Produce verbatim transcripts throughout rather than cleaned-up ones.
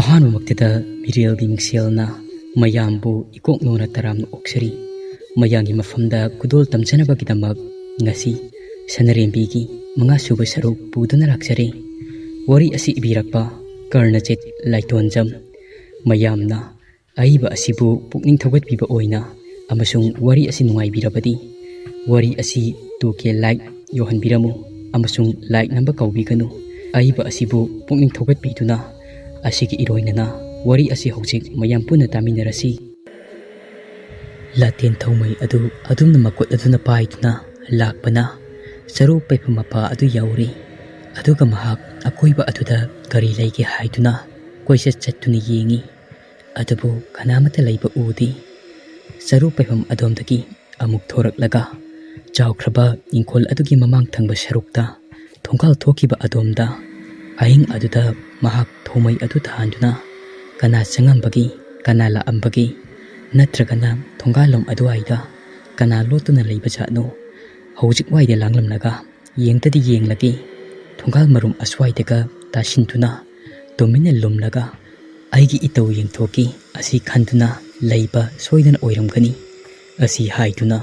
ꯑꯍꯥꯟꯕꯃꯛꯇꯗ ꯃꯤꯔꯦꯜꯒꯤ ꯃꯤꯡꯁꯦꯜꯅ ꯃꯌꯥꯝꯕꯨ ꯏꯀꯣꯛ ꯅꯣꯅ ꯇꯔꯥꯝꯅ ꯑꯣꯛꯆꯔꯤ꯫ ꯃꯌꯥꯝꯒꯤ ꯃꯐꯝꯗ ꯈꯨꯗꯣꯜ ꯇꯝꯖꯅꯕꯒꯤꯗꯃꯛ ꯉꯁꯤ ꯁꯅꯔꯦꯝꯕꯤꯒꯤ ꯃꯉꯥꯁꯨꯕ ꯁꯔꯨꯛ ꯄꯨꯗꯨꯅ ꯂꯥꯛꯆꯔꯤ꯫ ꯋꯥꯔꯤ ꯑꯁꯤ ꯏꯕꯤꯔꯛꯄ ꯀꯔꯅꯖꯤꯠ ꯂꯥꯏꯇꯣꯟꯖꯝ꯫ ꯃꯌꯥꯝꯅ ꯑꯏꯕ ꯑꯁꯤꯕꯨ ꯄꯨꯛꯅꯤꯡ ꯊꯧꯒꯠꯄꯤꯕ ꯑꯣꯏꯅ ꯑꯃꯁꯨꯡ ꯋꯥꯔꯤ ꯑꯁꯤ ꯅꯨꯡꯉꯥꯏꯕꯤꯔꯕꯗꯤ ꯋꯥꯔꯤ ꯑꯁꯤ ꯇꯨ ꯀꯦ ꯂꯥꯏꯛ ꯌꯧꯍꯟꯕꯤꯔꯝꯃꯨ ꯑꯃꯁꯨꯡ ꯂꯥꯏꯛ ꯅꯝꯕ ꯀꯥꯎꯕꯤꯒꯅꯨ꯫ ꯑꯏꯕ ꯑꯁꯤꯕꯨ ꯄꯨꯛꯅꯤꯡ ꯊꯧꯒꯠꯄꯤꯗꯨꯅ ꯑꯁꯤꯒꯤ ꯏꯔꯣꯏꯅꯅ ꯋꯥꯔꯤ ꯑꯁꯤ ꯍꯧꯖꯤꯛ ꯃꯌꯥꯝ ꯄꯨꯟꯅ ꯇꯥꯃꯤꯟꯅꯔꯁꯤ꯫ ꯂꯥꯇꯦꯟ ꯊꯧꯃꯩ ꯑꯗꯨ ꯑꯗꯨꯝꯅ ꯃꯈꯨꯠ ꯑꯗꯨꯅ ꯄꯥꯏꯗꯨꯅ ꯂꯥꯛꯄꯅ ꯆꯔꯨ ꯄꯩꯐꯝ ꯃꯄꯥ ꯑꯗꯨ ꯌꯧꯔꯦ꯫ ꯑꯗꯨꯒ ꯃꯍꯥꯛ ꯑꯀꯣꯏꯕ ꯑꯗꯨꯗ ꯀꯔꯤ ꯂꯩꯒꯦ ꯍꯥꯏꯗꯨꯅ ꯀꯣꯏꯆꯠ ꯆꯠꯇꯨꯅ ꯌꯦꯡꯏ꯫ ꯑꯗꯨꯕꯨ ꯀꯅꯥꯃꯠꯇ ꯂꯩꯕ ꯎꯗꯦ꯫ ꯆꯔꯨ ꯄꯩꯐꯝ ꯑꯗꯣꯝꯗꯒꯤ ꯑꯃꯨꯛ ꯊꯣꯔꯛꯂꯒ ꯆꯥꯎꯈ꯭ꯔꯕ ꯏꯪꯈꯣꯜ ꯑꯗꯨꯒꯤ ꯃꯃꯥꯡ ꯊꯪꯕ ꯁꯔꯨꯛꯇ ꯊꯣꯡꯒꯥꯜ ꯊꯣꯛꯈꯤꯕ ꯑꯗꯣꯝꯗ ꯑꯍꯤꯡ ꯑꯗꯨꯗ ꯃꯍꯥꯛ ꯊꯧꯃꯩ ꯑꯗꯨ ꯊꯥꯟꯗꯨꯅ ꯀꯅꯥ ꯆꯪꯉꯝꯕꯒꯦ, ꯀꯅꯥ ꯂꯥꯛꯑꯝꯕꯒꯦ, ꯅꯠꯇ꯭ꯔꯒꯅ ꯊꯣꯡꯒꯥꯜꯂꯣꯝ ꯑꯗꯨꯋꯥꯏꯗ ꯀꯅꯥ ꯂꯣꯠꯇꯨꯅ ꯂꯩꯕ ꯖꯥꯠꯅꯣ? ꯍꯧꯖꯤꯛ ꯋꯥꯏꯗ ꯂꯥꯡꯂꯝꯂꯒ ꯌꯦꯡꯗꯗꯤ ꯌꯦꯡꯂꯒꯦ꯫ ꯊꯣꯡꯒꯥꯜ ꯃꯔꯨꯝ ꯑꯁ꯭ꯋꯥꯏꯗꯒ ꯇꯥꯁꯤꯟꯗꯨꯅ ꯇꯨꯃꯤꯟꯅ ꯂꯨꯝꯂꯒ ꯑꯩꯒꯤ ꯏꯇꯧ ꯌꯦꯡꯊꯣꯛꯀꯦ ꯑꯁꯤ ꯈꯟꯗꯨꯅ ꯂꯩꯕ ꯁꯣꯏꯗꯅ ꯑꯣꯏꯔꯝꯒꯅꯤ꯫ ꯑꯁꯤ ꯍꯥꯏꯗꯨꯅ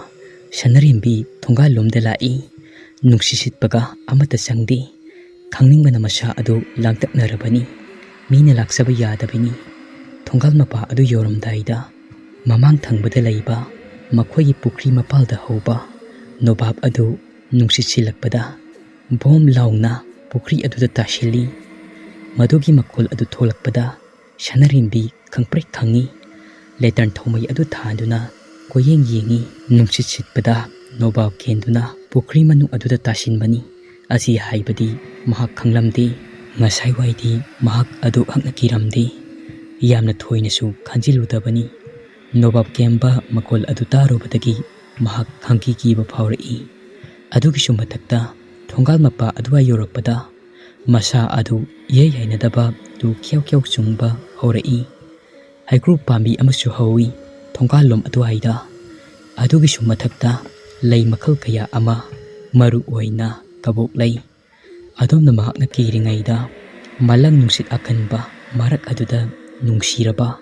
ꯁꯅꯔꯦꯝꯕꯤ ꯊꯣꯡꯒꯥꯜꯂꯣꯝꯗ ꯂꯥꯛꯏ꯫ ꯅꯨꯡꯁꯤꯠ ꯁꯤꯠꯄꯒ ꯑꯃꯠꯇ ꯆꯪꯗꯦ꯫ ꯈꯪꯅꯤꯡꯕꯅ ꯃꯁꯥ ꯑꯗꯨ ꯂꯥꯡꯇꯛꯅꯔꯕꯅꯤ꯫ ꯃꯤꯅ ꯂꯥꯛꯆꯕ ꯌꯥꯗꯕꯅꯤ꯫ ꯊꯣꯡꯒꯥꯜ ꯃꯄꯥ ꯑꯗꯨ ꯌꯧꯔꯝꯗꯥꯏꯗ ꯃꯃꯥꯡ ꯊꯪꯕꯗ ꯂꯩꯕ ꯃꯈꯣꯏꯒꯤ ꯄꯨꯈ꯭ꯔꯤ ꯃꯄꯥꯜꯗ ꯍꯧꯕ ꯅꯣꯕꯥꯞ ꯑꯗꯨ ꯅꯨꯡꯁꯤꯠ ꯁꯤꯜꯂꯛꯄꯗ ꯚꯣꯝ ꯂꯥꯎꯅ ꯄꯨꯈ꯭ꯔꯤ ꯑꯗꯨꯗ ꯇꯥꯁꯤꯜꯂꯤ꯫ ꯃꯗꯨꯒꯤ ꯃꯈꯣꯜ ꯑꯗꯨ ꯊꯣꯛꯂꯛꯄꯗ ꯁꯅꯔꯦꯝꯕꯤ ꯈꯪꯄ꯭ꯔꯦꯛ ꯈꯪꯉꯤ꯫ ꯂꯦꯇꯔꯟ ꯊꯧꯃꯩ ꯑꯗꯨ ꯊꯥꯟꯗꯨꯅ ꯀꯣꯏꯌꯦꯡ ꯌꯦꯡꯉꯤ꯫ ꯅꯨꯡꯁꯤꯠ ꯁꯤꯠꯄꯗ ꯅꯣꯕꯥꯞ ꯀꯦꯟꯗꯨꯅ ꯄꯨꯈ꯭ꯔꯤ ꯃꯅꯨꯡ ꯑꯗꯨꯗ ꯇꯥꯁꯤꯟꯕꯅꯤ꯫ ꯑꯁꯤ ꯍꯥꯏꯕꯗꯤ ꯃꯍꯥꯛ ꯈꯪꯂꯝꯗꯦ꯫ ꯉꯁꯥꯏꯋꯥꯏꯗꯤ ꯃꯍꯥꯛ ꯑꯗꯨ ꯍꯛꯅ ꯀꯤꯔꯝꯗꯦ꯫ ꯌꯥꯝꯅ ꯊꯣꯏꯅꯁꯨ ꯈꯟꯖꯤꯜꯂꯨꯗꯕꯅꯤ꯫ ꯅꯣꯕꯥꯞ ꯀꯦꯝꯕ ꯃꯈꯣꯜ ꯑꯗꯨ ꯇꯥꯔꯨꯕꯗꯒꯤ ꯃꯍꯥꯛ ꯈꯪꯀꯤ ꯀꯤꯕ ꯐꯥꯎꯔꯛꯏ꯫ ꯑꯗꯨꯒꯤꯁꯨ ꯃꯊꯛꯇ ꯊꯣꯡꯒꯥꯜ ꯃꯄꯥ ꯑꯗꯨꯋꯥꯏ ꯌꯧꯔꯛꯄꯗ ꯃꯁꯥ ꯑꯗꯨ ꯏꯍꯩ ꯍꯩꯅꯗꯕ ꯇꯨ ꯈ꯭ꯌꯥꯎ ꯈ꯭ꯌꯥꯎ ꯆꯨꯡꯕ ꯍꯧꯔꯛꯏ꯫ ꯍꯩꯀ꯭ꯔꯨ ꯄꯥꯝꯕꯤ ꯑꯃꯁꯨ ꯍꯧꯏ ꯊꯣꯡꯒꯥꯜꯂꯣꯝ ꯑꯗꯨꯋꯥꯏꯗ꯫ ꯑꯗꯨꯒꯤꯁꯨ ꯃꯊꯛꯇ ꯂꯩ ꯃꯈꯜ ꯀꯌꯥ ꯑꯃ, ꯃꯔꯨ ꯑꯣꯏꯅ ꯀꯕꯣꯛ ꯂꯩ꯫ ꯑꯗꯣꯝꯅ ꯃꯍꯥꯛꯅ ꯀꯤꯔꯤꯉꯩꯗ ꯃꯂꯪ ꯅꯨꯡꯁꯤꯠ ꯑꯀꯟꯕ ꯃꯔꯛ ꯑꯗꯨꯗ ꯅꯨꯡꯁꯤꯔꯕ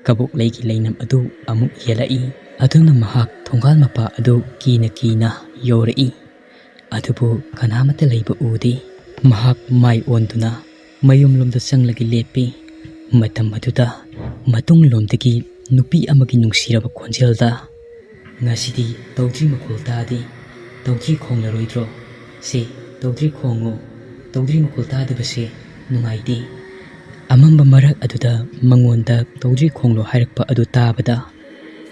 ꯀꯕꯣꯛꯂꯩꯒꯤ ꯂꯩꯅꯝ ꯑꯗꯨ ꯑꯃꯨꯛ ꯌꯦꯜꯂꯛꯏ꯫ ꯑꯗꯨꯅ ꯃꯍꯥꯛ ꯊꯣꯡꯒꯥꯜ ꯃꯄꯥ ꯑꯗꯨ ꯀꯤꯅ ꯀꯤꯅ ꯌꯧꯔꯛꯏ꯫ ꯑꯗꯨꯕꯨ ꯀꯅꯥꯃꯠꯇ ꯂꯩꯕ ꯎꯗꯦ꯫ ꯃꯍꯥꯛ ꯃꯥꯏ ꯑꯣꯟꯗꯨꯅ ꯃꯌꯨꯝꯂꯣꯝꯗ ꯆꯪꯂꯒ ꯂꯦꯞꯄꯤ꯫ ꯃꯇꯝ ꯑꯗꯨꯗ ꯃꯇꯨꯡꯂꯣꯝꯗꯒꯤ ꯅꯨꯄꯤ ꯑꯃꯒꯤ ꯅꯨꯡꯁꯤꯔꯕ ꯈꯣꯟꯖꯦꯜꯗ, "ꯉꯁꯤꯗꯤ ꯇꯧꯗ꯭ꯔꯤ ꯃꯈꯣꯜ ꯇꯥꯗꯦ, ꯇꯧꯗ꯭ꯔꯤ ꯈꯣꯡꯂꯔꯣꯏꯗ꯭ꯔꯣ? ꯁꯦ, ꯇꯧꯗ꯭ꯔꯤ ꯈꯣꯡꯉꯣ, ꯇꯧꯗ꯭ꯔꯤ ꯃꯈꯣꯜ ꯇꯥꯗꯕꯁꯦ ꯅꯨꯡꯉꯥꯏꯇꯦ꯫" ꯑꯃꯝꯕ ꯃꯔꯛ ꯑꯗꯨꯗ ꯃꯉꯣꯟꯗ ꯇꯧꯗ꯭ꯔꯤ ꯈꯣꯡꯂꯣ ꯍꯥꯏꯔꯛꯄ ꯑꯗꯨ ꯇꯥꯕꯗ,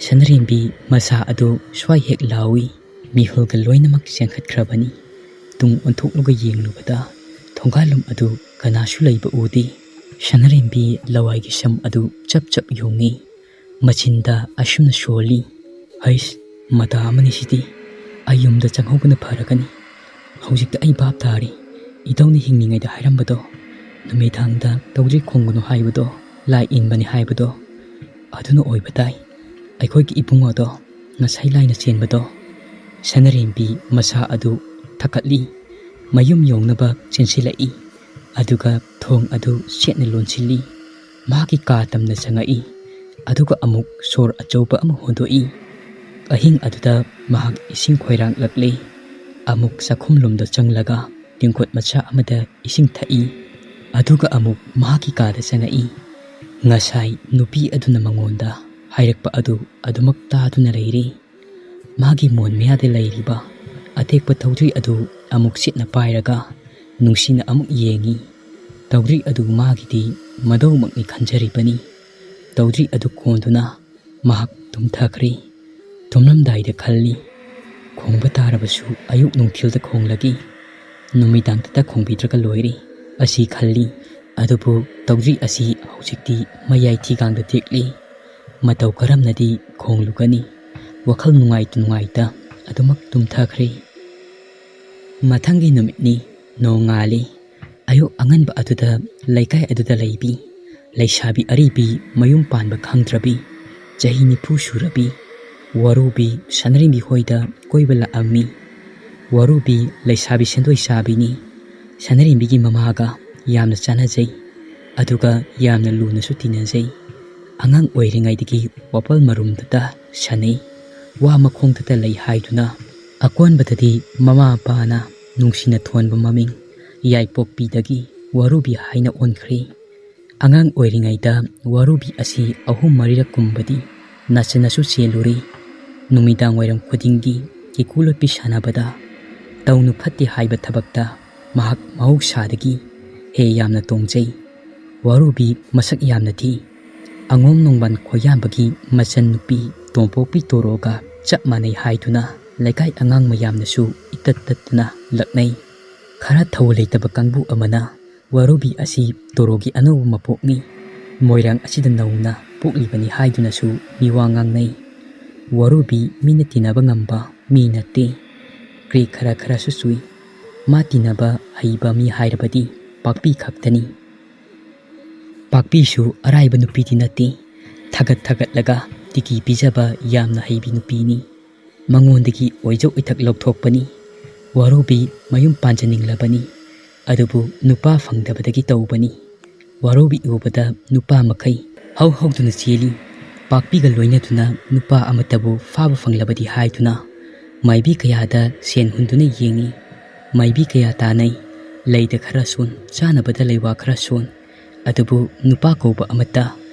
ꯁꯅꯔꯦꯝꯕꯤ ꯃꯁꯥ ꯑꯗꯨ ꯁ꯭ꯋꯥꯏ ꯍꯦꯛ ꯂꯥꯎꯏ꯫ ꯃꯤꯍꯨꯜꯒ ꯂꯣꯏꯅꯃꯛ ꯆꯦꯟꯈꯠꯈ꯭ꯔꯕꯅꯤ꯫ ꯇꯨꯡ ꯑꯣꯟꯊꯣꯛꯂꯒ ꯌꯦꯡꯂꯨꯕꯗ, ꯊꯣꯡꯒꯥꯜꯂꯨꯝ ꯑꯗꯨ ꯀꯅꯥꯁꯨ ꯂꯩꯕ ꯎꯗꯦ꯫ ꯁꯅꯔꯦꯝꯕꯤ ꯂꯋꯥꯏꯒꯤ ꯁꯝ ꯑꯗꯨ ꯆꯞ ꯆꯞ ꯌꯨꯡꯏ꯫ ꯃꯆꯤꯟꯗ ꯑꯁꯨꯝꯅ ꯁꯣꯜꯂꯤ, "ꯍꯩꯁ, ꯃꯇꯥ ꯑꯃꯅꯤ ꯁꯤꯗꯤ꯫ ꯑꯩ ꯌꯨꯝꯗ ꯆꯪꯍꯧꯕꯅ ꯐꯔꯒꯅꯤ꯫ ꯍꯧꯖꯤꯛꯇ ꯑꯩ ꯚꯥꯞ ꯇꯥꯔꯤ꯫ ꯏꯙꯧꯅ ꯍꯤꯡꯂꯤꯉꯩꯗ ꯍꯥꯏꯔꯝꯕꯗꯣ, ꯅꯨꯃꯤꯗꯥꯡꯗ ꯇꯧꯗ꯭ꯔꯤ ꯈꯣꯡꯒꯅꯨ ꯍꯥꯏꯕꯗꯣ, ꯂꯥꯏ ꯏꯟꯕꯅꯤ ꯍꯥꯏꯕꯗꯣ, ꯑꯗꯨꯅ ꯑꯣꯏꯕ ꯇꯥꯏ꯫ ꯑꯩꯈꯣꯏꯒꯤ ꯏꯕꯨꯡꯉꯣꯗꯣ ꯉꯁꯥꯏ ꯂꯥꯏꯅ ꯆꯦꯟꯕꯗꯣ꯫" ꯁꯅꯔꯦꯝꯕꯤ ꯃꯁꯥ ꯑꯗꯨ ꯊꯛꯀꯠꯂꯤ꯫ ꯃꯌꯨꯝ ꯌꯧꯅꯕ ꯆꯦꯟꯁꯤꯜꯂꯛꯏ꯫ ꯑꯗꯨꯒ ꯊꯣꯡ ꯑꯗꯨ ꯆꯦꯠꯅ ꯂꯣꯟꯁꯤꯜꯂꯤ꯫ ꯃꯍꯥꯛꯀꯤ ꯀꯥ ꯇꯝꯅ ꯆꯪꯉꯛꯏ꯫ ꯑꯗꯨꯒ ꯑꯃꯨꯛ ꯁꯣꯔ ꯑꯆꯧꯕ ꯑꯃ ꯍꯣꯟꯗꯣꯛꯏ꯫ ꯑꯍꯤꯡ ꯑꯗꯨꯗ ꯃꯍꯥꯛ ꯏꯁꯤꯡ ꯈꯣꯏꯔꯥꯡꯂꯛꯂꯦ꯫ ꯑꯃꯨꯛ ꯆꯥꯛꯈꯨꯝꯂꯣꯝꯗ ꯆꯪꯂꯒ ꯇꯦꯡꯀꯣꯠ ꯃꯆꯥ ꯑꯃꯗ ꯏꯁꯤꯡ ꯊꯛꯏ꯫ ꯑꯗꯨꯒ ꯑꯃꯨꯛ ꯃꯍꯥꯛꯀꯤ ꯀꯥꯗ ꯆꯪꯉꯛꯏ꯫ ꯉꯁꯥꯏ ꯅꯨꯄꯤ ꯑꯗꯨꯅ ꯃꯉꯣꯟꯗ ꯍꯥꯏꯔꯛꯄ ꯑꯗꯨ ꯑꯗꯨꯃꯛ ꯇꯥꯗꯨꯅ ꯂꯩꯔꯤ꯫ ꯃꯥꯒꯤ ꯃꯣꯟ ꯃꯌꯥꯗ ꯂꯩꯔꯤꯕ ꯑꯇꯦꯛꯄ ꯇꯧꯗ꯭ꯔꯤ ꯑꯗꯨ ꯑꯃꯨꯛ ꯆꯦꯠꯅ ꯄꯥꯏꯔꯒ ꯅꯨꯡꯁꯤꯅ ꯑꯃꯨꯛ ꯌꯦꯡꯏ꯫ ꯇꯧꯗ꯭ꯔꯤ ꯑꯗꯨ ꯃꯥꯒꯤꯗꯤ ꯃꯗꯧꯃꯛꯅꯤ ꯈꯟꯖꯔꯤꯕꯅꯤ꯫ ꯇꯧꯗ꯭ꯔꯤ ꯑꯗꯨ ꯀꯣꯟꯗꯨꯅ ꯃꯍꯥꯛ ꯇꯨꯝꯊꯈ꯭ꯔꯦ꯫ ꯇꯨꯝꯂꯝꯗꯥꯏꯗ ꯈꯜꯂꯤ, "ꯈꯣꯡꯕ ꯇꯥꯔꯕꯁꯨ ꯑꯌꯨꯛ ꯅꯨꯡꯊꯤꯜꯗ ꯈꯣꯡꯂꯒꯦ, ꯅꯨꯃꯤꯗꯥꯡꯗꯇ ꯈꯣꯡꯕꯤꯗ꯭ꯔꯒ ꯂꯣꯏꯔꯦ" ꯑꯁꯤ ꯈꯜꯂꯤ꯫ ꯑꯗꯨꯕꯨ ꯇꯧꯗ꯭ꯔꯤ ꯑꯁꯤ ꯍꯧꯖꯤꯛꯇꯤ ꯃꯌꯥꯏ ꯊꯤꯒꯥꯡꯗ ꯇꯦꯛꯂꯤ꯫ ꯃꯇꯧ ꯀꯔꯝꯅꯗꯤ ꯈꯣꯡꯂꯨꯒꯅꯤ? ꯋꯥꯈꯜ ꯅꯨꯡꯉꯥꯏꯇ ꯅꯨꯡꯉꯥꯏꯇ ꯑꯗꯨꯃꯛ ꯇꯨꯝꯊꯈ꯭ꯔꯦ꯫ ꯃꯊꯪꯒꯤ ꯅꯨꯃꯤꯠꯅꯤ꯫ ꯅꯣꯡꯉꯥꯜꯂꯤ꯫ ꯑꯌꯨꯛ ꯑꯉꯟꯕ ꯑꯗꯨꯗ ꯂꯩꯀꯥꯏ ꯑꯗꯨꯗ ꯂꯩꯕꯤ ꯂꯩꯁꯥꯕꯤ ꯑꯔꯤꯕꯤ, ꯃꯌꯨꯝ ꯄꯥꯟꯕ ꯈꯪꯗ꯭ꯔꯕꯤ, ꯆꯍꯤ ꯅꯤꯐꯨ ꯁꯨꯔꯕꯤ ꯋꯥꯔꯨꯕꯤ ꯁꯅꯔꯦꯝꯕꯤ ꯍꯣꯏꯗ ꯀꯣꯏꯕ ꯂꯥꯛꯑꯝꯃꯤ꯫ ꯋꯥꯔꯨꯕꯤ ꯂꯩꯁꯥꯕꯤ ꯁꯦꯟꯗꯣꯏ ꯆꯥꯕꯤꯅꯤ꯫ ꯁꯅꯔꯦꯝꯕꯤꯒꯤ ꯃꯃꯥꯒ ꯌꯥꯝꯅ ꯆꯥꯟꯅꯖꯩ꯫ ꯑꯗꯨꯒ ꯌꯥꯝꯅ ꯂꯨꯅꯁꯨ ꯇꯤꯟꯅꯖꯩ꯫ ꯑꯉꯥꯡ ꯑꯣꯏꯔꯤꯉꯩꯗꯒꯤ ꯋꯥꯄꯜ ꯃꯔꯨꯝꯗꯇ ꯁꯥꯟꯅꯩ, ꯋꯥ ꯃꯈꯣꯡꯗꯇ ꯂꯩ ꯍꯥꯏꯗꯨꯅ꯫ ꯑꯀꯣꯟꯕꯗꯗꯤ ꯃꯃꯥ ꯃꯄꯥꯅ ꯅꯨꯡꯁꯤꯅ ꯊꯣꯟꯕ ꯃꯃꯤꯡ ꯌꯥꯏꯄꯣꯛꯄꯤꯗꯒꯤ ꯋꯥꯔꯨꯕꯤ ꯍꯥꯏꯅ ꯑꯣꯟꯈ꯭ꯔꯦ꯫ ꯑꯉꯥꯡ ꯑꯣꯏꯔꯤꯉꯩꯗ ꯋꯥꯔꯨꯕꯤ ꯑꯁꯤ ꯑꯍꯨꯝ ꯃꯔꯤꯔꯛ ꯀꯨꯝꯕꯗꯤ ꯅꯥꯆꯟꯅꯁꯨ ꯆꯦꯜꯂꯨꯔꯦ꯫ ꯅꯨꯃꯤꯗꯥꯡ ꯋꯥꯏꯔꯝ ꯈꯨꯗꯤꯡꯒꯤ ꯀꯦꯀꯨ ꯂꯣꯠꯄꯤ ꯁꯥꯟꯅꯕꯗ ꯇꯧꯅꯨ ꯐꯠꯇꯦ ꯍꯥꯏꯕ ꯊꯕꯛꯇ ꯃꯍꯥꯛ ꯃꯍꯧꯁꯥꯗꯒꯤ ꯍꯦ ꯌꯥꯝꯅ ꯇꯣꯡꯖꯩ꯫ ꯋꯥꯔꯨꯕꯤ ꯃꯁꯛ ꯌꯥꯝꯅ ꯊꯤ꯫ ꯑꯉꯣꯝ ꯅꯣꯡꯕꯥꯟ ꯈꯣꯏꯌꯥꯝꯕꯒꯤ ꯃꯆꯟꯅꯨꯄꯤ ꯇꯣꯝꯄꯣꯛꯄꯤ ꯇꯣꯔꯣꯒ ꯆꯞ ꯃꯥꯟꯅꯩ ꯍꯥꯏꯗꯨꯅ ꯂꯩꯀꯥꯏ ꯑꯉꯥꯡ ꯃꯌꯥꯝꯅꯁꯨ ꯏꯇꯠ ꯇꯠꯇꯅ ꯂꯛꯅꯩ꯫ ꯈꯔ ꯊꯧ ꯂꯩꯇꯕ ꯀꯥꯡꯕꯨ ꯑꯃꯅ ꯋꯥꯔꯨꯕꯤ ꯑꯁꯤ ꯇꯣꯔꯣꯒꯤ ꯑꯅꯧꯕ ꯃꯄꯣꯛꯅꯤ, ꯃꯣꯏꯔꯥꯡ ꯑꯁꯤꯗ ꯅꯧꯅ ꯄꯣꯛꯂꯤꯕꯅꯤ ꯍꯥꯏꯗꯨꯅꯁꯨ ꯃꯤꯋꯥ ꯉꯥꯡꯅꯩ꯫ ꯋꯥꯔꯨꯕꯤ ꯃꯤꯅ ꯇꯤꯟꯅꯕ ꯉꯝꯕ ꯃꯤ ꯅꯠꯇꯦ꯫ ꯀ꯭ꯔꯤ ꯈꯔ ꯈꯔꯁꯨ ꯆꯨꯏ꯫ ꯃꯥ ꯇꯤꯟꯅꯕ ꯍꯩꯕ ꯃꯤ ꯍꯥꯏꯔꯕꯗꯤ ꯄꯥꯛꯄꯤ ꯈꯛꯇꯅꯤ꯫ ꯄꯥꯛꯄꯤꯁꯨ ꯑꯔꯥꯏꯕ ꯅꯨꯄꯤꯗꯤ ꯅꯠꯇꯦ꯫ ꯊꯥꯒꯠ ꯊꯥꯒꯠꯂꯒ ꯇꯤꯀꯤ ꯄꯤꯖꯕ ꯌꯥꯝꯅ ꯍꯩꯕꯤ ꯅꯨꯄꯤꯅꯤ꯫ ꯃꯉꯣꯟꯗꯒꯤ ꯑꯣꯏꯖ ꯑꯣꯏꯊꯛ ꯂꯧꯊꯣꯛꯄꯅꯤ꯫ ꯋꯥꯔꯨꯕꯤ ꯃꯌꯨꯝ ꯄꯥꯟꯖꯅꯤꯡꯂꯕꯅꯤ, ꯑꯗꯨꯕꯨ ꯅꯨꯄꯥ ꯐꯪꯗꯕꯗꯒꯤ ꯇꯧꯕꯅꯤ꯫ ꯋꯥꯔꯨꯕꯤ ꯎꯕꯗ ꯅꯨꯄꯥ ꯃꯈꯩ ꯍꯧ ꯍꯧꯗꯨꯅ ꯆꯦꯜꯂꯤ꯫ ꯄꯥꯛꯄꯤꯒ ꯂꯣꯏꯅꯗꯨꯅ ꯅꯨꯄꯥ ꯑꯃꯠꯇꯕꯨ ꯐꯥꯕ ꯐꯪꯂꯕꯗꯤ ꯍꯥꯏꯗꯨꯅ ꯃꯥꯏꯕꯤ ꯀꯌꯥꯗ ꯁꯦꯟ ꯍꯨꯟꯗꯨꯅ ꯌꯦꯡꯉꯤ꯫ ꯃꯥꯏꯕꯤ ꯀꯌꯥ ꯇꯥꯅꯩ꯫ ꯂꯩꯗ ꯈꯔ ꯁꯣꯟ, ꯆꯥꯅꯕꯗ ꯂꯩꯋꯥ ꯈꯔ ꯁꯣꯟ꯫ ꯑꯗꯨꯕꯨ ꯅꯨꯄꯥ ꯀꯧꯕ ꯑꯃꯠꯇ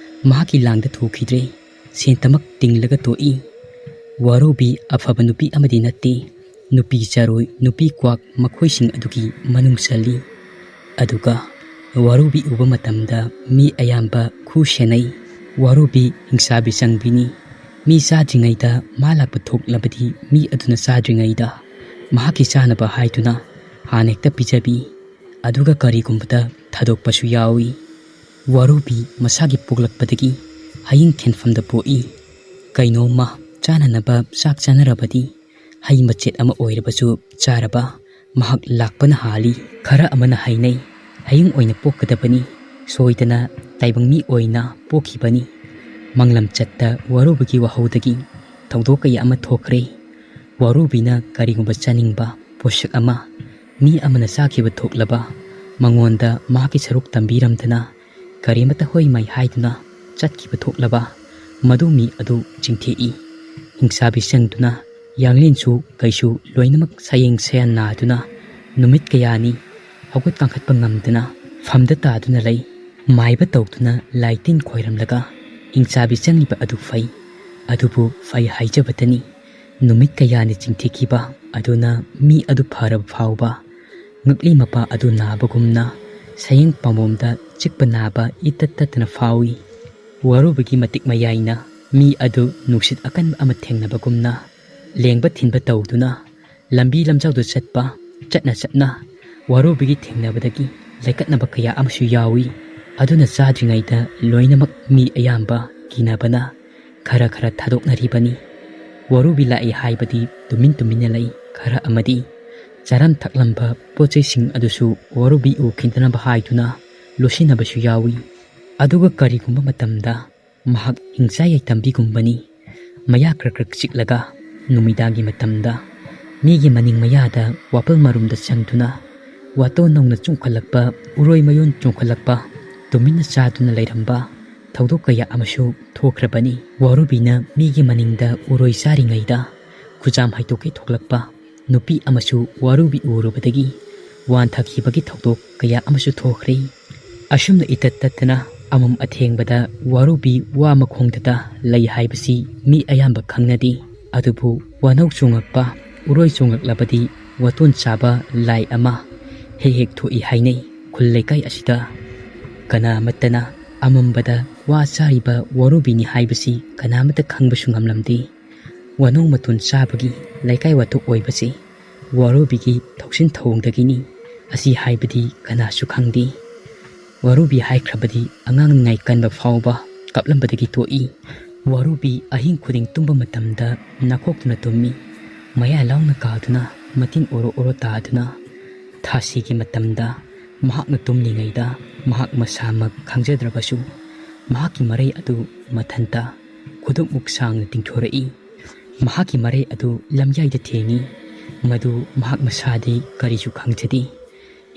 ꯃꯍꯥꯛꯀꯤ ꯂꯥꯡꯗ ꯊꯨꯈꯤꯗ꯭ꯔꯦ꯫ ꯁꯦꯟꯇꯃꯛ ꯇꯤꯡꯂꯒ ꯇꯣꯛꯏ꯫ ꯋꯥꯔꯨꯕꯤ ꯑꯐꯕ ꯅꯨꯄꯤ ꯑꯃꯗꯤ ꯅꯠꯇꯦ꯫ ꯅꯨꯄꯤ ꯆꯔꯣꯏ, ꯅꯨꯄꯤ ꯀ꯭ꯋꯥꯛ ꯃꯈꯣꯏꯁꯤꯡ ꯑꯗꯨꯒꯤ ꯃꯅꯨꯡ ꯆꯜꯂꯤ꯫ ꯑꯗꯨꯒ ꯋꯥꯔꯨꯕꯤ ꯎꯕ ꯃꯇꯝꯗ ꯃꯤ ꯑꯌꯥꯝꯕ ꯈꯨ ꯁꯦꯟꯅꯩ꯫ ꯋꯥꯔꯨꯕꯤ ꯍꯤꯡꯁꯥꯕꯤ ꯆꯪꯕꯤꯅꯤ꯫ ꯃꯤ ꯆꯥꯗ꯭ꯔꯤꯉꯩꯗ ꯃꯥ ꯂꯥꯛꯄ ꯊꯣꯛꯂꯕꯗꯤ ꯃꯤ ꯑꯗꯨꯅ ꯆꯥꯗ꯭ꯔꯤꯉꯩꯗ ꯃꯍꯥꯛꯀꯤ ꯆꯥꯅꯕ ꯍꯥꯏꯗꯨꯅ ꯍꯥꯟꯅ ꯍꯦꯛꯇ ꯄꯤꯖꯕꯤ꯫ ꯑꯗꯨꯒ ꯀꯔꯤꯒꯨꯝꯕꯗ ꯊꯥꯗꯣꯛꯄꯁꯨ ꯌꯥꯎꯏ꯫ ꯋꯥꯔꯨꯕꯤ ꯃꯁꯥꯒꯤ ꯄꯣꯛꯂꯛꯄꯗꯒꯤ ꯍꯌꯤꯡ ꯊꯦꯟꯐꯝꯗ ꯄꯣꯛꯏ꯫ ꯀꯩꯅꯣꯝꯃ ꯆꯥꯅꯅꯕ ꯆꯥꯛ ꯆꯥꯅꯔꯕꯗꯤ ꯍꯩ ꯃꯆꯦꯠ ꯑꯃ ꯑꯣꯏꯔꯕꯁꯨ ꯆꯥꯔꯕ ꯃꯍꯥꯛ ꯂꯥꯛꯄꯅ ꯍꯥꯜꯂꯤ꯫ ꯈꯔ ꯑꯃꯅ ꯍꯥꯏꯅꯩ, ꯍꯌꯤꯡ ꯑꯣꯏꯅ ꯄꯣꯛꯀꯗꯕꯅꯤ, ꯁꯣꯏꯗꯅ ꯇꯥꯏꯕꯪ ꯃꯤ ꯑꯣꯏꯅ ꯄꯣꯛꯈꯤꯕꯅꯤ꯫ ꯃꯪꯂꯝꯆꯠꯇ ꯋꯥꯔꯨꯕꯒꯤ ꯋꯥꯍꯧꯗꯒꯤ ꯊꯧꯗꯣꯛ ꯀꯌꯥ ꯑꯃ ꯊꯣꯛꯈ꯭ꯔꯦ꯫ ꯋꯥꯔꯨꯕꯤꯅ ꯀꯔꯤꯒꯨꯝꯕ ꯆꯥꯅꯤꯡꯕ ꯄꯣꯠꯁꯛ ꯑꯃ ꯃꯤ ꯑꯃꯅ ꯆꯥꯈꯤꯕ ꯊꯣꯛꯂꯕ ꯃꯉꯣꯟꯗ ꯃꯍꯥꯛꯀꯤ ꯁꯔꯨꯛ ꯇꯝꯕꯤꯔꯝꯗꯅ ꯀꯔꯤꯃꯠꯇ ꯍꯣꯏ ꯃꯥꯏ ꯍꯥꯏꯗꯨꯅ ꯆꯠꯈꯤꯕ ꯊꯣꯛꯂꯕ ꯃꯗꯨ ꯃꯤ ꯑꯗꯨ ꯆꯤꯡꯊꯦꯛꯏ꯫ ꯍꯤꯡꯆꯥꯕꯤ ꯆꯪꯗꯨꯅ ꯌꯥꯡꯂꯦꯟꯁꯨ ꯀꯩꯁꯨ ꯂꯣꯏꯅꯃꯛ ꯁꯌꯦꯡ ꯁꯌꯥꯟ ꯅꯥꯗꯨꯅ ꯅꯨꯃꯤꯠ ꯀꯌꯥꯅꯤ ꯍꯧꯒꯠ ꯀꯥꯡꯈꯠꯄ ꯉꯝꯗꯅ ꯐꯝꯗ ꯇꯥꯗꯨꯅ ꯂꯩ꯫ ꯃꯥꯏꯕ ꯇꯧꯗꯨꯅ ꯂꯥꯏ ꯇꯤꯟ ꯈꯣꯏꯔꯝꯂꯒ ꯍꯤꯡꯆꯥꯕꯤ ꯆꯪꯂꯤꯕ ꯑꯗꯨ ꯐꯩ꯫ ꯑꯗꯨꯕꯨ ꯐꯩ ꯍꯥꯏꯖꯕꯇꯅꯤ, ꯅꯨꯃꯤꯠ ꯀꯌꯥꯅꯤ ꯆꯤꯡꯊꯤꯈꯤꯕ ꯑꯗꯨꯅ ꯃꯤ ꯑꯗꯨ ꯐꯔꯕ ꯐꯥꯎꯕ ꯉꯛꯂꯤ ꯃꯄꯥ ꯑꯗꯨ ꯅꯥꯕꯒꯨꯝꯅ ꯁꯌꯦꯡ ꯄꯥꯝꯕꯣꯝꯗ ꯆꯤꯛꯄ ꯅꯥꯕ ꯏꯇꯠ ꯇꯠꯇꯅ ꯐꯥꯎꯏ꯫ ꯋꯥꯔꯨꯕꯒꯤ ꯃꯇꯤꯛ ꯃꯌꯥꯏꯅ ꯃꯤ ꯑꯗꯨ ꯅꯨꯡꯁꯤꯠ ꯑꯀꯟꯕ ꯑꯃ ꯊꯦꯡꯅꯕꯒꯨꯝꯅ ꯂꯦꯡꯕ ꯊꯤꯟꯕ ꯇꯧꯗꯨꯅ ꯂꯝꯕꯤ ꯂꯝꯖꯥꯎꯗ ꯆꯠꯄ, ꯆꯠꯅ ꯆꯠꯅ ꯋꯥꯔꯨꯕꯤꯒꯤ ꯊꯦꯡꯅꯕꯗꯒꯤ ꯂꯩꯀꯠꯅꯕ ꯀꯌꯥ ꯑꯃꯁꯨ ꯌꯥꯎꯏ꯫ ꯑꯗꯨꯅ ꯆꯥꯗ꯭ꯔꯤꯉꯩꯗ ꯂꯣꯏꯅꯃꯛ ꯃꯤ ꯑꯌꯥꯝꯕ ꯀꯤꯅꯕꯅ ꯈꯔ ꯈꯔ ꯊꯥꯗꯣꯛꯅꯔꯤꯕꯅꯤ꯫ ꯋꯥꯔꯨꯕꯤ ꯂꯥꯛꯏ ꯍꯥꯏꯕꯗꯤ ꯇꯨꯃꯤꯟ ꯇꯨꯃꯤꯟꯅ ꯂꯩ꯫ ꯈꯔ ꯑꯃꯗꯤ ꯆꯥꯔꯝ ꯊꯛꯂꯝꯕ ꯄꯣꯠ ꯆꯩꯁꯤꯡ ꯑꯗꯨꯁꯨ ꯋꯥꯔꯨꯕꯤ ꯎꯈꯤꯗꯅꯕ ꯍꯥꯏꯗꯨꯅ ꯂꯣꯠꯁꯤꯟꯅꯕꯁꯨ ꯌꯥꯎꯏ꯫ ꯑꯗꯨꯒ ꯀꯔꯤꯒꯨꯝꯕ ꯃꯇꯝꯗ ꯃꯍꯥꯛ ꯍꯤꯡꯆꯥ ꯌꯥꯏꯇꯝꯕꯤꯒꯨꯝꯕꯅꯤ꯫ ꯃꯌꯥ ꯀ꯭ꯔꯛ ꯀ꯭ꯔꯛ ꯆꯤꯛꯂꯒ ꯅꯨꯃꯤꯗꯥꯡꯒꯤ ꯃꯇꯝꯗ ꯃꯤꯒꯤ ꯃꯅꯤꯡ ꯃꯌꯥꯗ ꯋꯥꯄꯜ ꯃꯔꯨꯝꯗ ꯆꯪꯗꯨꯅ ꯋꯥꯇꯣꯟ ꯅꯧꯅ ꯆꯣꯡꯈꯠꯂꯛꯄ, ꯎꯔꯣꯏ ꯃꯌꯣꯟ ꯆꯣꯡꯈꯠꯂꯛꯄ, ꯇꯨꯃꯤꯟꯅ ꯆꯥꯗꯨꯅ ꯂꯩꯔꯝꯕ ꯊꯧꯗꯣꯛ ꯀꯌꯥ ꯑꯃꯁꯨ ꯊꯣꯛꯈ꯭ꯔꯕꯅꯤ꯫ ꯋꯥꯔꯨꯕꯤꯅ ꯃꯤꯒꯤ ꯃꯅꯤꯡꯗ ꯎꯔꯣꯏ ꯆꯥꯔꯤꯉꯩꯗ ꯈꯨꯖꯥꯝ ꯍꯩꯗꯣꯛꯀꯦ ꯊꯣꯛꯂꯛꯄ ꯅꯨꯄꯤ ꯑꯃꯁꯨ ꯋꯥꯔꯨꯕꯤ ꯎꯔꯨꯕꯗꯒꯤ ꯋꯥꯟꯊꯈꯤꯕꯒꯤ ꯊꯧꯗꯣꯛ ꯀꯌꯥ ꯑꯃꯁꯨ ꯊꯣꯛꯈ꯭ꯔꯦ꯫ ꯑꯁꯨꯝꯅ ꯏꯇꯠ ꯇꯠꯇꯅ ꯑꯃꯝ ꯑꯊꯦꯡꯕꯗ ꯋꯥꯔꯨꯕꯤ ꯋꯥ ꯃꯈꯣꯡꯗꯇ ꯂꯩ ꯍꯥꯏꯕꯁꯤ ꯃꯤ ꯑꯌꯥꯝꯕ ꯈꯪꯅꯗꯦ꯫ ꯑꯗꯨꯕꯨ ꯋꯥꯅꯧ ꯆꯣꯡꯉꯛꯄ, ꯎꯔꯣꯏ ꯆꯣꯡꯉꯛꯂꯕꯗꯤ ꯋꯥꯇꯣꯟ ꯆꯥꯕ ꯂꯥꯏ ꯑꯃ ꯍꯦꯛ ꯍꯦꯛ ꯊꯣꯛꯏ ꯍꯥꯏꯅꯩ ꯈꯨꯜ ꯂꯩꯀꯥꯏ ꯑꯁꯤꯗ꯫ ꯀꯅꯥꯃꯠꯇꯅ ꯑꯃꯝꯕꯗ ꯋꯥ ꯆꯥꯔꯤꯕ ꯋꯥꯔꯨꯕꯤꯅꯤ ꯍꯥꯏꯕꯁꯤ ꯀꯅꯥꯃꯠꯇ ꯈꯪꯕꯁꯨ ꯉꯝꯂꯝꯗꯦ꯫ ꯋꯥꯅꯧ ꯃꯇꯣꯟ ꯆꯥꯕꯒꯤ ꯂꯩꯀꯥꯏ ꯋꯥꯊꯣꯛ ꯑꯣꯏꯕꯁꯤ ꯋꯥꯔꯨꯕꯤꯒꯤ ꯊꯧꯁꯤꯟ ꯊꯧꯑꯣꯡꯗꯒꯤꯅꯤ꯫ ꯑꯁꯤ ꯍꯥꯏꯕꯗꯤ ꯀꯅꯥꯁꯨ ꯈꯪꯗꯦ꯫ ꯋꯥꯔꯨꯕꯤ ꯍꯥꯏꯈ꯭ꯔꯕꯗꯤ ꯑꯉꯥꯡ ꯅꯤꯡꯉꯥꯏ ꯀꯟꯕ ꯐꯥꯎꯕ ꯀꯞꯂꯝꯕꯗꯒꯤ ꯇꯣꯛꯏ꯫ ꯋꯥꯔꯨꯕꯤ ꯑꯍꯤꯡ ꯈꯨꯗꯤꯡ ꯇꯨꯝꯕ ꯃꯇꯝꯗ ꯅꯥꯈꯣꯛꯇꯨꯅ ꯇꯨꯝꯃꯤ꯫ ꯃꯌꯥ ꯂꯥꯎꯅ ꯀꯥꯗꯨꯅ, ꯃꯇꯤꯟ ꯑꯣꯔꯣ ꯑꯣꯔꯣ ꯇꯥꯗꯨꯅ, ꯊꯥꯁꯤꯒꯤ ꯃꯇꯝꯗ ꯃꯍꯥꯛꯅ ꯇꯨꯝꯂꯤꯉꯩꯗ ꯃꯍꯥꯛ ꯃꯁꯥꯃꯛ ꯈꯪꯖꯗ꯭ꯔꯕꯁꯨ ꯃꯍꯥꯛꯀꯤ ꯃꯔꯩ ꯑꯗꯨ ꯃꯊꯟꯇ ꯈꯨꯗꯨꯞꯃꯨꯛ ꯁꯥꯡꯅ ꯇꯤꯡꯊꯣꯔꯛꯏ꯫ ꯃꯍꯥꯛꯀꯤ ꯃꯔꯩ ꯑꯗꯨ ꯂꯝꯌꯥꯏꯗ ꯊꯦꯡꯏ꯫ ꯃꯗꯨ ꯃꯍꯥꯛ ꯃꯁꯥꯗꯤ ꯀꯔꯤꯁꯨ ꯈꯪꯖꯗꯦ꯫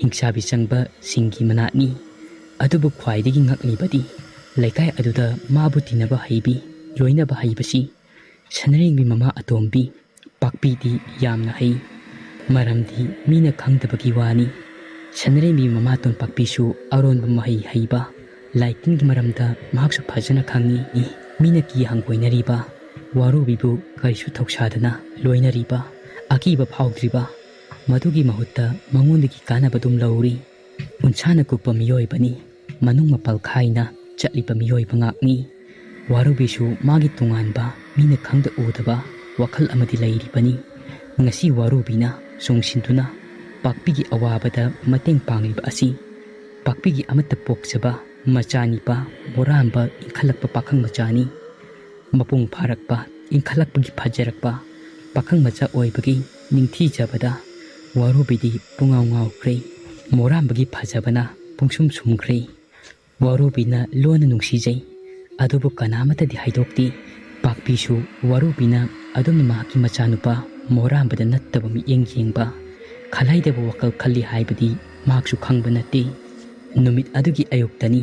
ꯍꯤꯡꯆꯥꯕꯤ ꯆꯪꯕ ꯁꯤꯡꯒꯤ ꯃꯅꯥꯠꯅꯤ꯫ ꯑꯗꯨꯕꯨ ꯈ꯭ꯋꯥꯏꯗꯒꯤ ꯉꯛꯂꯤꯕꯗꯤ ꯂꯩꯀꯥꯏ ꯑꯗꯨꯗ ꯃꯥꯕꯨ ꯇꯤꯟꯅꯕ ꯍꯩꯕꯤ, ꯂꯣꯏꯅꯕ ꯍꯩꯕꯁꯤ ꯁꯅꯔꯦꯡꯕꯤ ꯃꯃꯥ ꯑꯇꯣꯝꯕꯤ ꯄꯥꯛꯄꯤꯗꯤ ꯌꯥꯝꯅ ꯍꯩ꯫ ꯃꯔꯝꯗꯤ ꯃꯤꯅ ꯈꯪꯗꯕꯒꯤ ꯋꯥꯅꯤ꯫ ꯁꯅꯔꯦꯡꯕꯤ ꯃꯃꯥꯇꯣꯟ ꯄꯥꯛꯄꯤꯁꯨ ꯑꯔꯣꯟꯕ ꯃꯍꯩ ꯍꯩꯕ, ꯂꯥꯏ ꯇꯤꯟꯒꯤ ꯃꯔꯝꯗ ꯃꯍꯥꯛꯁꯨ ꯐꯖꯅ ꯈꯪꯏ꯫ ꯃꯤꯅ ꯀꯤ ꯍꯪꯒꯣꯏꯅꯔꯤꯕ, ꯋꯥꯔꯨꯕꯤꯕꯨ ꯀꯔꯤꯁꯨ ꯊꯧꯁꯥꯗꯅ ꯂꯣꯏꯅꯔꯤꯕ, ꯑꯀꯤꯕ ꯐꯥꯎꯗ꯭ꯔꯤꯕ, ꯃꯗꯨꯒꯤ ꯃꯍꯨꯠꯇ ꯃꯉꯣꯟꯗꯒꯤ ꯀꯥꯟꯅꯕ ꯑꯗꯨꯝ ꯂꯧꯔꯤ꯫ ꯎꯟꯁꯥꯅ ꯀꯨꯞꯄ ꯃꯤꯑꯣꯏꯕꯅꯤ, ꯃꯅꯨꯡ ꯃꯄꯥꯜ ꯈꯥꯏꯅ ꯆꯠꯂꯤꯕ ꯃꯤꯑꯣꯏꯕ ꯉꯥꯛꯅꯤ꯫ ꯋꯥꯔꯨꯕꯤꯁꯨ ꯃꯥꯒꯤ ꯇꯣꯉꯥꯟꯕ, ꯃꯤꯅ ꯈꯪꯗ ꯎꯗꯕ ꯋꯥꯈꯜ ꯑꯃꯗꯤ ꯂꯩꯔꯤꯕꯅꯤ꯫ ꯉꯁꯤ ꯋꯥꯔꯨꯕꯤꯅ ꯆꯣꯡꯁꯤꯟꯗꯨꯅ ꯄꯥꯛꯄꯤꯒꯤ ꯑꯋꯥꯕꯗ ꯃꯇꯦꯡ ꯄꯥꯡꯂꯤꯕ ꯑꯁꯤ ꯄꯥꯛꯄꯤꯒꯤ ꯑꯃꯠꯇ ꯄꯣꯛꯆꯕ ꯃꯆꯥꯅꯤꯄꯥ ꯃꯣꯔꯥꯝꯕ ꯏꯟꯈꯠꯂꯛꯄ ꯄꯥꯈꯪ ꯃꯆꯥꯅꯤ꯫ ꯃꯄꯨꯡ ꯐꯥꯔꯛꯄ, ꯏꯟꯈꯠꯂꯛꯄꯒꯤ ꯐꯖꯔꯛꯄ ꯄꯥꯈꯪ ꯃꯆꯥ ꯑꯣꯏꯕꯒꯤ ꯅꯤꯡꯊꯤꯖꯕꯗ ꯋꯥꯔꯨꯕꯤꯗꯤ ꯄꯨꯡꯉꯥꯎ ꯉꯥꯎꯈ꯭ꯔꯦ꯫ ꯃꯣꯔꯥꯝꯕꯒꯤ ꯐꯖꯕꯅ ꯄꯨꯡꯁꯨꯝ ꯁꯨꯝꯈ꯭ꯔꯦ꯫ ꯋꯥꯔꯨꯕꯤꯅ ꯂꯣꯟꯅ ꯅꯨꯡꯁꯤꯖꯩ, ꯑꯗꯨꯕꯨ ꯀꯅꯥꯃꯠꯇꯗꯤ ꯍꯥꯏꯗꯣꯛꯇꯦ꯫ ꯄꯥꯛꯄꯤꯁꯨ ꯋꯥꯔꯨꯕꯤꯅ ꯑꯗꯨꯝꯅ ꯃꯍꯥꯛꯀꯤ ꯃꯆꯥꯅꯨꯄꯥ ꯃꯣꯔꯥꯝꯕꯗ ꯅꯠꯇꯕ ꯃꯤꯠꯌꯦꯡ ꯌꯦꯡꯕ, ꯈꯜꯍꯩꯗꯕ ꯋꯥꯈꯜ ꯈꯜꯂꯤ ꯍꯥꯏꯕꯗꯤ ꯃꯍꯥꯛꯁꯨ ꯈꯪꯕ ꯅꯠꯇꯦ꯫ ꯅꯨꯃꯤꯠ ꯑꯗꯨꯒꯤ ꯑꯌꯨꯛꯇꯅꯤ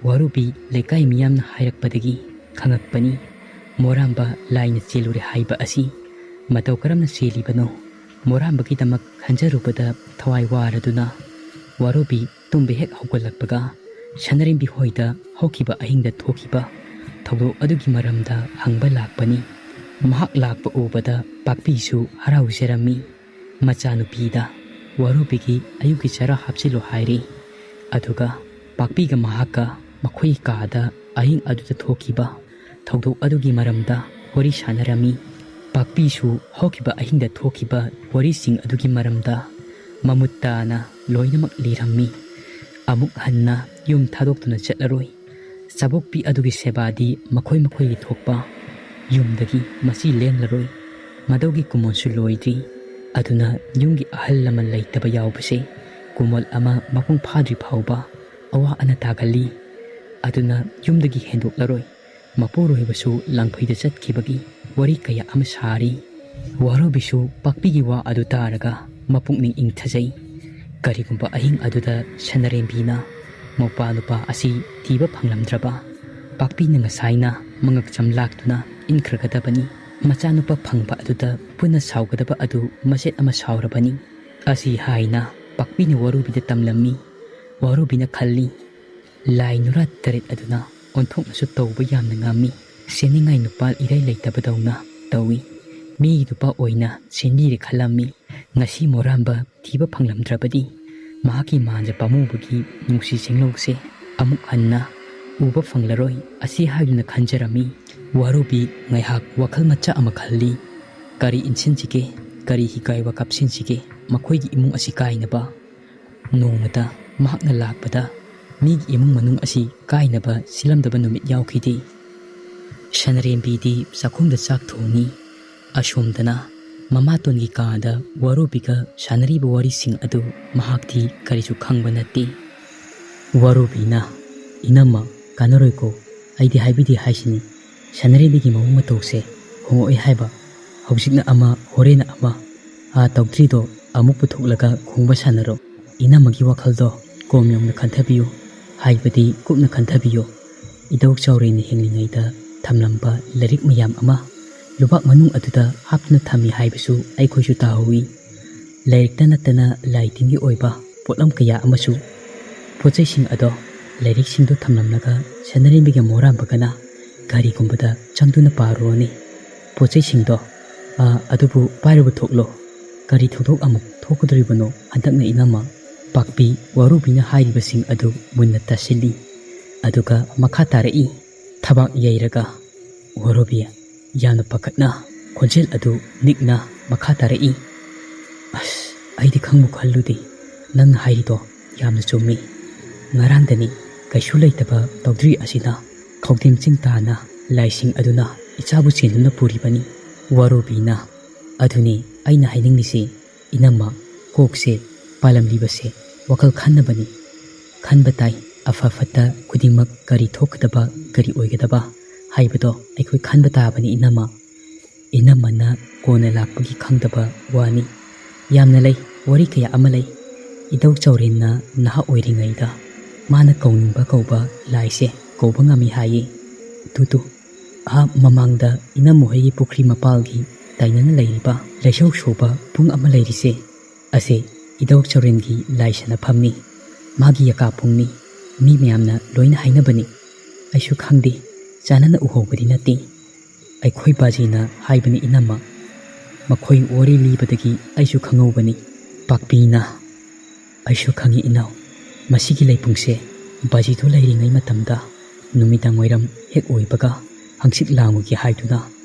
ꯋꯥꯔꯨꯕꯤ ꯂꯩꯀꯥꯏ ꯃꯤꯌꯥꯝꯅ ꯍꯥꯏꯔꯛꯄꯗꯒꯤ ꯈꯪꯉꯛꯄꯅꯤ꯫ ꯃꯣꯔꯥꯝꯕ ꯂꯥꯏꯅ ꯆꯦꯜꯂꯨꯔꯦ ꯍꯥꯏꯕ ꯑꯁꯤ꯫ ꯃꯇꯧ ꯀꯔꯝꯅ ꯆꯦꯜꯂꯤꯕꯅꯣ? ꯃꯣꯔꯥꯝꯕꯒꯤꯗꯃꯛ ꯈꯟꯖꯔꯨꯕꯗ ꯊꯋꯥꯏ ꯋꯥꯔꯗꯨꯅ ꯋꯥꯔꯨꯕꯤ ꯇꯨꯝꯕ ꯍꯦꯛ ꯍꯧꯒꯠꯂꯛꯄꯒ ꯁꯅꯔꯦꯝꯕꯤ ꯍꯣꯏꯗ ꯍꯧꯈꯤꯕ ꯑꯍꯤꯡꯗ ꯊꯣꯛꯈꯤꯕ ꯊꯧꯗꯣꯛ ꯑꯗꯨꯒꯤ ꯃꯔꯝꯗ ꯍꯪꯕ ꯂꯥꯛꯄꯅꯤ꯫ ꯃꯍꯥꯛ ꯂꯥꯛꯄ ꯎꯕꯗ ꯄꯥꯛꯄꯤꯁꯨ ꯍꯔꯥꯎꯖꯔꯝꯃꯤ꯫ ꯃꯆꯥꯅꯨꯄꯤꯗ ꯋꯥꯔꯨꯕꯤꯒꯤ ꯑꯌꯨꯛꯀꯤ ꯆꯔꯥ ꯍꯥꯞꯆꯤꯜꯂꯨ ꯍꯥꯏꯔꯦ꯫ ꯑꯗꯨꯒ ꯄꯥꯛꯄꯤꯒ ꯃꯍꯥꯛꯀ ꯃꯈꯣꯏꯒꯤ ꯀꯥꯗ ꯑꯍꯤꯡ ꯑꯗꯨꯗ ꯊꯣꯛꯈꯤꯕ ꯊꯧꯗꯣꯛ ꯑꯗꯨꯒꯤ ꯃꯔꯝꯗ ꯋꯥꯔꯤ ꯁꯥꯟꯅꯔꯝꯃꯤ꯫ ꯄꯥꯛꯄꯤꯁꯨ ꯍꯧꯈꯤꯕ ꯑꯍꯤꯡꯗ ꯊꯣꯛꯈꯤꯕ ꯋꯥꯔꯤꯁꯤꯡ ꯑꯗꯨꯒꯤ ꯃꯔꯝꯗ ꯃꯃꯨꯠ ꯇꯥꯅ ꯂꯣꯏꯅꯃꯛ ꯂꯤꯔꯝꯃꯤ꯫ ꯑꯃꯨꯛ ꯍꯟꯅ ꯌꯨꯝ ꯊꯥꯗꯣꯛꯇꯨꯅ ꯆꯠꯂꯔꯣꯏ꯫ ꯆꯥꯕꯣꯛꯄꯤ ꯑꯗꯨꯒꯤ ꯁꯦꯕꯥꯗꯤ ꯃꯈꯣꯏ ꯃꯈꯣꯏꯒꯤ ꯊꯣꯛꯄ ꯌꯨꯝꯗꯒꯤ ꯃꯁꯤ ꯂꯦꯡꯂꯔꯣꯏ꯫ ꯃꯗꯧꯒꯤ ꯀꯨꯃꯣꯟꯁꯨ ꯂꯣꯏꯗ꯭ꯔꯤ꯫ ꯑꯗꯨꯅ ꯌꯨꯝꯒꯤ ꯑꯍꯜ ꯂꯃꯟ ꯂꯩꯇꯕ ꯌꯥꯎꯕꯁꯦ ꯀꯨꯃꯣꯜ ꯑꯃ ꯃꯄꯨꯡ ꯐꯥꯗ꯭ꯔꯤ ꯐꯥꯎꯕ ꯑꯋꯥ ꯑꯅꯥ ꯇꯥꯒꯜꯂꯤ꯫ ꯑꯗꯨꯅ ꯌꯨꯝꯗꯒꯤ ꯍꯦꯟꯗꯣꯛꯂꯔꯣꯏ꯫ ꯃꯄꯨꯔꯣꯏꯕꯁꯨ ꯂꯥꯡꯐꯩꯗ ꯆꯠꯈꯤꯕꯒꯤ ꯋꯥꯔꯤ ꯀꯌꯥ ꯑꯃ ꯁꯥꯔꯤ꯫ ꯋꯥꯔꯨꯕꯤꯁꯨ ꯄꯥꯛꯄꯤꯒꯤ ꯋꯥ ꯑꯗꯨ ꯇꯥꯔꯒ ꯃꯄꯨꯛꯅꯤꯡ ꯏꯪꯊꯖꯩ꯫ ꯀꯔꯤꯒꯨꯝꯕ ꯑꯍꯤꯡ ꯑꯗꯨꯗ ꯁꯅꯔꯦꯝꯕꯤꯅ ꯃꯧꯄ꯭ꯋꯥ ꯅꯨꯄꯥ ꯑꯁꯤ ꯊꯤꯕ ꯐꯪꯂꯝꯗ꯭ꯔꯕ? ꯄꯥꯛꯄꯤꯅ ꯉꯁꯥꯏꯅ ꯃꯉꯛ ꯆꯝꯂꯥꯛꯇꯨꯅ ꯏꯟꯈ꯭ꯔꯒꯗꯕꯅꯤ꯫ ꯃꯆꯥꯅꯨꯄꯥ ꯐꯪꯕ ꯑꯗꯨꯗ ꯄꯨꯟꯅ ꯁꯥꯎꯒꯗꯕ ꯑꯗꯨ ꯃꯆꯦꯠ ꯑꯃ ꯁꯥꯎꯔꯕꯅꯤ꯫ ꯑꯁꯤ ꯍꯥꯏꯅ ꯄꯥꯛꯄꯤꯅ ꯋꯥꯔꯨꯕꯤꯗ ꯇꯝꯂꯝꯃꯤ꯫ ꯋꯥꯔꯨꯕꯤꯅ ꯈꯜꯂꯤ, ꯂꯥꯏ ꯅꯨꯔꯥ ꯇꯔꯦꯠ ꯑꯗꯨꯅ ꯑꯣꯟꯊꯣꯛꯅꯁꯨ ꯇꯧꯕ ꯌꯥꯝꯅ ꯉꯝꯃꯤ꯫ ꯁꯦꯟꯅꯤꯡꯉꯥꯏ ꯅꯨꯄꯥ ꯏꯔꯩ ꯂꯩꯇꯕꯗꯧꯅ ꯇꯧꯏ꯫ ꯃꯤꯒꯤ ꯅꯨꯄꯥ ꯑꯣꯏꯅ ꯁꯦꯝꯕꯤꯔꯦ ꯈꯜꯂꯝꯃꯤ꯫ ꯉꯁꯤ ꯃꯣꯔꯥꯝꯕ ꯊꯤꯕ ꯐꯪꯂꯝꯗ꯭ꯔꯕꯗꯤ ꯃꯍꯥꯛꯀꯤ ꯃꯥꯟꯖ ꯄꯥꯝꯃꯨꯕꯒꯤ ꯅꯨꯡꯁꯤ ꯆꯤꯡꯂꯧꯁꯦ ꯑꯃꯨꯛ ꯍꯟꯅ ꯎꯕ ꯐꯪꯂꯔꯣꯏ꯫ ꯑꯁꯤ ꯍꯥꯏꯗꯨꯅ ꯈꯟꯖꯔꯝꯃꯤ꯫ ꯋꯥꯔꯨꯕꯤ ꯉꯥꯏꯍꯥꯛ ꯋꯥꯈꯜ ꯃꯆꯥ ꯑꯃ ꯈꯜꯂꯤ꯫ ꯀꯔꯤ ꯏꯟꯁꯤꯟꯁꯤꯒꯦ? ꯀꯔꯤ ꯍꯤꯒꯥꯏ ꯋꯥ ꯀꯥꯞꯁꯤꯟꯁꯤꯒꯦ ꯃꯈꯣꯏꯒꯤ ꯏꯃꯨꯡ ꯑꯁꯤ ꯀꯥꯏꯅꯕ? ꯅꯣꯡꯃꯇ ꯃꯍꯥꯛꯅ ꯂꯥꯛꯄꯗ ꯃꯤꯒꯤ ꯏꯃꯨꯡ ꯃꯅꯨꯡ ꯑꯁꯤ ꯀꯥꯏꯅꯕ ꯁꯤꯜꯂꯝꯗꯕ ꯅꯨꯃꯤꯠ ꯌꯥꯎꯈꯤꯗꯦ꯫ ꯁꯅꯔꯦꯝꯕꯤꯗꯤ ꯆꯥꯛꯈꯨꯝꯗ ꯆꯥꯛ ꯊꯣꯡꯉꯤ꯫ ꯑꯁꯣꯝꯗꯅ ꯃꯃꯥꯇꯣꯟꯒꯤ ꯀꯥꯗ ꯋꯥꯔꯨꯕꯤꯒ ꯁꯥꯟꯅꯔꯤꯕ ꯋꯥꯔꯤꯁꯤꯡ ꯑꯗꯨ ꯃꯍꯥꯛꯇꯤ ꯀꯔꯤꯁꯨ ꯈꯪꯕ ꯅꯠꯇꯦ꯫ ꯋꯥꯔꯨꯕꯤꯅ, "ꯏꯅꯝꯃ, ꯀꯥꯟꯅꯔꯣꯏꯀꯣ, ꯑꯩꯗꯤ ꯍꯥꯏꯕꯤꯗꯦ ꯍꯥꯏꯁꯤꯅꯤ꯫ ꯁꯥꯟꯅꯔꯦꯝꯕꯤꯒꯤ ꯃꯑꯣꯡ ꯃꯇꯧꯁꯦ ꯍꯣꯡꯉꯛꯑꯣꯏ ꯍꯥꯏꯕ, ꯍꯧꯖꯤꯛꯅ ꯑꯃ, ꯍꯣꯔꯦꯟꯅ ꯑꯃ, ꯑꯥ ꯇꯧꯗ꯭ꯔꯤꯗꯣ ꯑꯃꯨꯛ ꯄꯨꯊꯣꯛꯂꯒ ꯈꯣꯡꯕ ꯁꯥꯟꯅꯔꯣ꯫ ꯏꯅꯝꯃꯒꯤ ꯋꯥꯈꯜꯗꯣ ꯀꯣꯝ ꯌꯧꯅ ꯈꯟꯊꯕꯤꯌꯨ, ꯍꯥꯏꯕꯗꯤ ꯀꯨꯞꯅ ꯈꯟꯊꯕꯤꯌꯨ꯫ ꯏꯙꯧ ꯆꯥꯎꯔꯦꯟꯅ ꯍꯤꯡꯂꯤꯉꯩꯗ ꯊꯝꯂꯝꯕ ꯂꯥꯏꯔꯤꯛ ꯃꯌꯥꯝ ꯑꯃ ꯂꯨꯕꯥꯛ ꯃꯅꯨꯡ ꯑꯗꯨꯗ ꯍꯥꯞꯇꯨꯅ ꯊꯝꯃꯤ ꯍꯥꯏꯕꯁꯨ ꯑꯩꯈꯣꯏꯁꯨ ꯇꯥꯍꯧꯏ꯫ ꯂꯥꯏꯔꯤꯛꯇ ꯅꯠꯇꯅ ꯂꯥꯏ ꯇꯤꯟꯒꯤ ꯑꯣꯏꯕ ꯄꯣꯠꯂꯝ ꯀꯌꯥ ꯑꯃꯁꯨ꯫ ꯄꯣꯠ ꯆꯩꯁꯤꯡ ꯑꯗꯣ ꯂꯥꯏꯔꯤꯛꯁꯤꯡꯗꯣ ꯊꯝꯂꯝꯂꯒ ꯁꯅꯔꯦꯝꯕꯤꯒ ꯃꯣꯔꯥꯝꯕꯒꯅ ꯒꯥꯔꯤꯒꯨꯝꯕꯗ ꯆꯪꯗꯨꯅ ꯄꯥꯔꯨꯔꯅꯤ꯫ ꯄꯣꯠ ꯆꯩꯁꯤꯡꯗꯣ, ꯑꯥ, ꯑꯗꯨꯕꯨ ꯄꯥꯏꯔꯨꯕ ꯊꯣꯛꯂꯣ꯫ ꯀꯔꯤ ꯊꯧꯗꯣꯛ ꯑꯃꯨꯛ ꯊꯣꯛꯀꯗꯧꯔꯤꯕꯅꯣ ꯍꯟꯗꯛꯅ ꯏꯅꯝꯃ?" ꯄꯥꯛꯄꯤ ꯋꯥꯔꯨꯕꯤꯅ ꯍꯥꯏꯔꯤꯕꯁꯤꯡ ꯑꯗꯨ ꯃꯨꯟꯅ ꯇꯥꯁꯤꯜꯂꯤ꯫ ꯑꯗꯨꯒ ꯃꯈꯥ ꯇꯥꯔꯛꯏ꯫ ꯊꯕꯥꯛ ꯌꯩꯔꯒ ꯋꯥꯔꯨꯕꯤ ꯌꯥꯝꯅ ꯄꯥꯈꯠꯅ ꯈꯣꯟꯖꯦꯜ ꯑꯗꯨ ꯅꯤꯛꯅ ꯃꯈꯥ ꯇꯥꯔꯛꯏ꯫ "ꯑꯁ, ꯑꯩꯗꯤ ꯈꯪꯕꯨ ꯈꯜꯂꯨꯗꯦ꯫ ꯅꯪꯅ ꯍꯥꯏꯔꯤꯗꯣ ꯌꯥꯝꯅ ꯆꯨꯝꯃꯤ꯫ ꯉꯔꯥꯡꯗꯅꯤ ꯀꯩꯁꯨ ꯂꯩꯇꯕ ꯇꯧꯗ꯭ꯔꯤ ꯑꯁꯤꯅ ꯈꯧꯗꯦꯝ ꯆꯤꯡ ꯇꯥꯅ ꯂꯥꯏꯁꯤꯡ ꯑꯗꯨꯅ ꯏꯆꯥꯕꯨ ꯆꯦꯟꯗꯨꯅ ꯄꯨꯔꯤꯕꯅꯤ꯫" ꯋꯥꯔꯨꯕꯤꯅ, "ꯑꯗꯨꯅꯤ ꯑꯩꯅ ꯍꯥꯏꯅꯤꯡꯂꯤꯁꯤ, ꯏꯅꯝꯃ, ꯀꯣꯛꯁꯦ ꯄꯥꯜꯂꯝꯂꯤꯕꯁꯦ ꯋꯥꯈꯜ ꯈꯟꯅꯕꯅꯤ꯫ ꯈꯟꯕ ꯇꯥꯏ, ꯑꯐ ꯐꯠꯇ ꯈꯨꯗꯤꯡꯃꯛ ꯀꯔꯤ ꯊꯣꯛꯀꯗꯕ, ꯀꯔꯤ ꯑꯣꯏꯒꯗꯕ ꯍꯥꯏꯕꯗꯣ ꯑꯩꯈꯣꯏ ꯈꯟꯕ ꯇꯥꯕꯅꯤ ꯏꯅꯝꯃ꯫ ꯏꯅꯝꯃꯅ ꯀꯣꯟꯅ ꯂꯥꯛꯄꯒꯤ ꯈꯪꯗꯕ ꯋꯥꯅꯤ꯫ ꯌꯥꯝꯅ ꯂꯩ, ꯋꯥꯔꯤ ꯀꯌꯥ ꯑꯃ ꯂꯩ꯫ ꯏꯙꯧ ꯆꯥꯎꯔꯦꯟꯅ ꯅꯍꯥ ꯑꯣꯏꯔꯤꯉꯩꯗ ꯃꯥꯅ ꯀꯧꯅꯤꯡꯕ ꯀꯧꯕ ꯂꯥꯏꯁꯦ ꯀꯧꯕ ꯉꯝꯃꯤ ꯍꯥꯏꯌꯦ꯫ ꯇꯨ ꯇꯨ, ꯑꯥ ꯃꯃꯥꯡꯗ ꯏꯅꯝꯃ ꯍꯣꯏꯒꯤ ꯄꯨꯈ꯭ꯔꯤ ꯃꯄꯥꯜꯒꯤ ꯇꯥꯏꯅꯅ ꯂꯩꯔꯤꯕ ꯂꯩꯁꯧ ꯁꯣꯕ ꯄꯨꯡ ꯑꯃ ꯂꯩꯔꯤꯁꯦ, ꯑꯁꯦ ꯏꯙꯧ ꯆꯧꯔꯦꯟꯒꯤ ꯂꯥꯏ ꯁꯥꯟꯅꯐꯝꯅꯤ, ꯃꯥꯒꯤ ꯌꯥꯀꯥ ꯄꯨꯡꯅꯤ, ꯃꯤ ꯃꯌꯥꯝꯅ ꯂꯣꯏꯅ ꯍꯥꯏꯅꯕꯅꯤ꯫ ꯑꯩꯁꯨ ꯈꯪꯗꯦ, ꯆꯥꯟꯅꯅ ꯎꯍꯧꯕꯗꯤ ꯅꯠꯇꯦ꯫ ꯑꯩꯈꯣꯏ ꯕꯥꯖꯤꯅ ꯍꯥꯏꯕꯅꯤ ꯏꯅꯝꯃ꯫ ꯃꯈꯣꯏ ꯋꯥꯔꯤ ꯂꯤꯕꯗꯒꯤ ꯑꯩꯁꯨ ꯈꯪꯍꯧꯕꯅꯤ꯫ ꯄꯥꯛꯄꯤꯅ, ꯑꯩꯁꯨ ꯈꯪꯏ ꯏꯅꯥꯎ, ꯃꯁꯤꯒꯤ ꯂꯩꯄꯨꯡꯁꯦ ꯕꯥꯖꯤꯗꯨ ꯂꯩꯔꯤꯉꯩ ꯃꯇꯝꯗ ꯅꯨꯃꯤꯗꯥꯡ ꯋꯥꯏꯔꯝ ꯍꯦꯛ ꯑꯣꯏꯕꯒ ꯍꯪꯆꯤꯠ ꯂꯥꯡꯉꯨꯒꯦ ꯍꯥꯏꯗꯨꯅ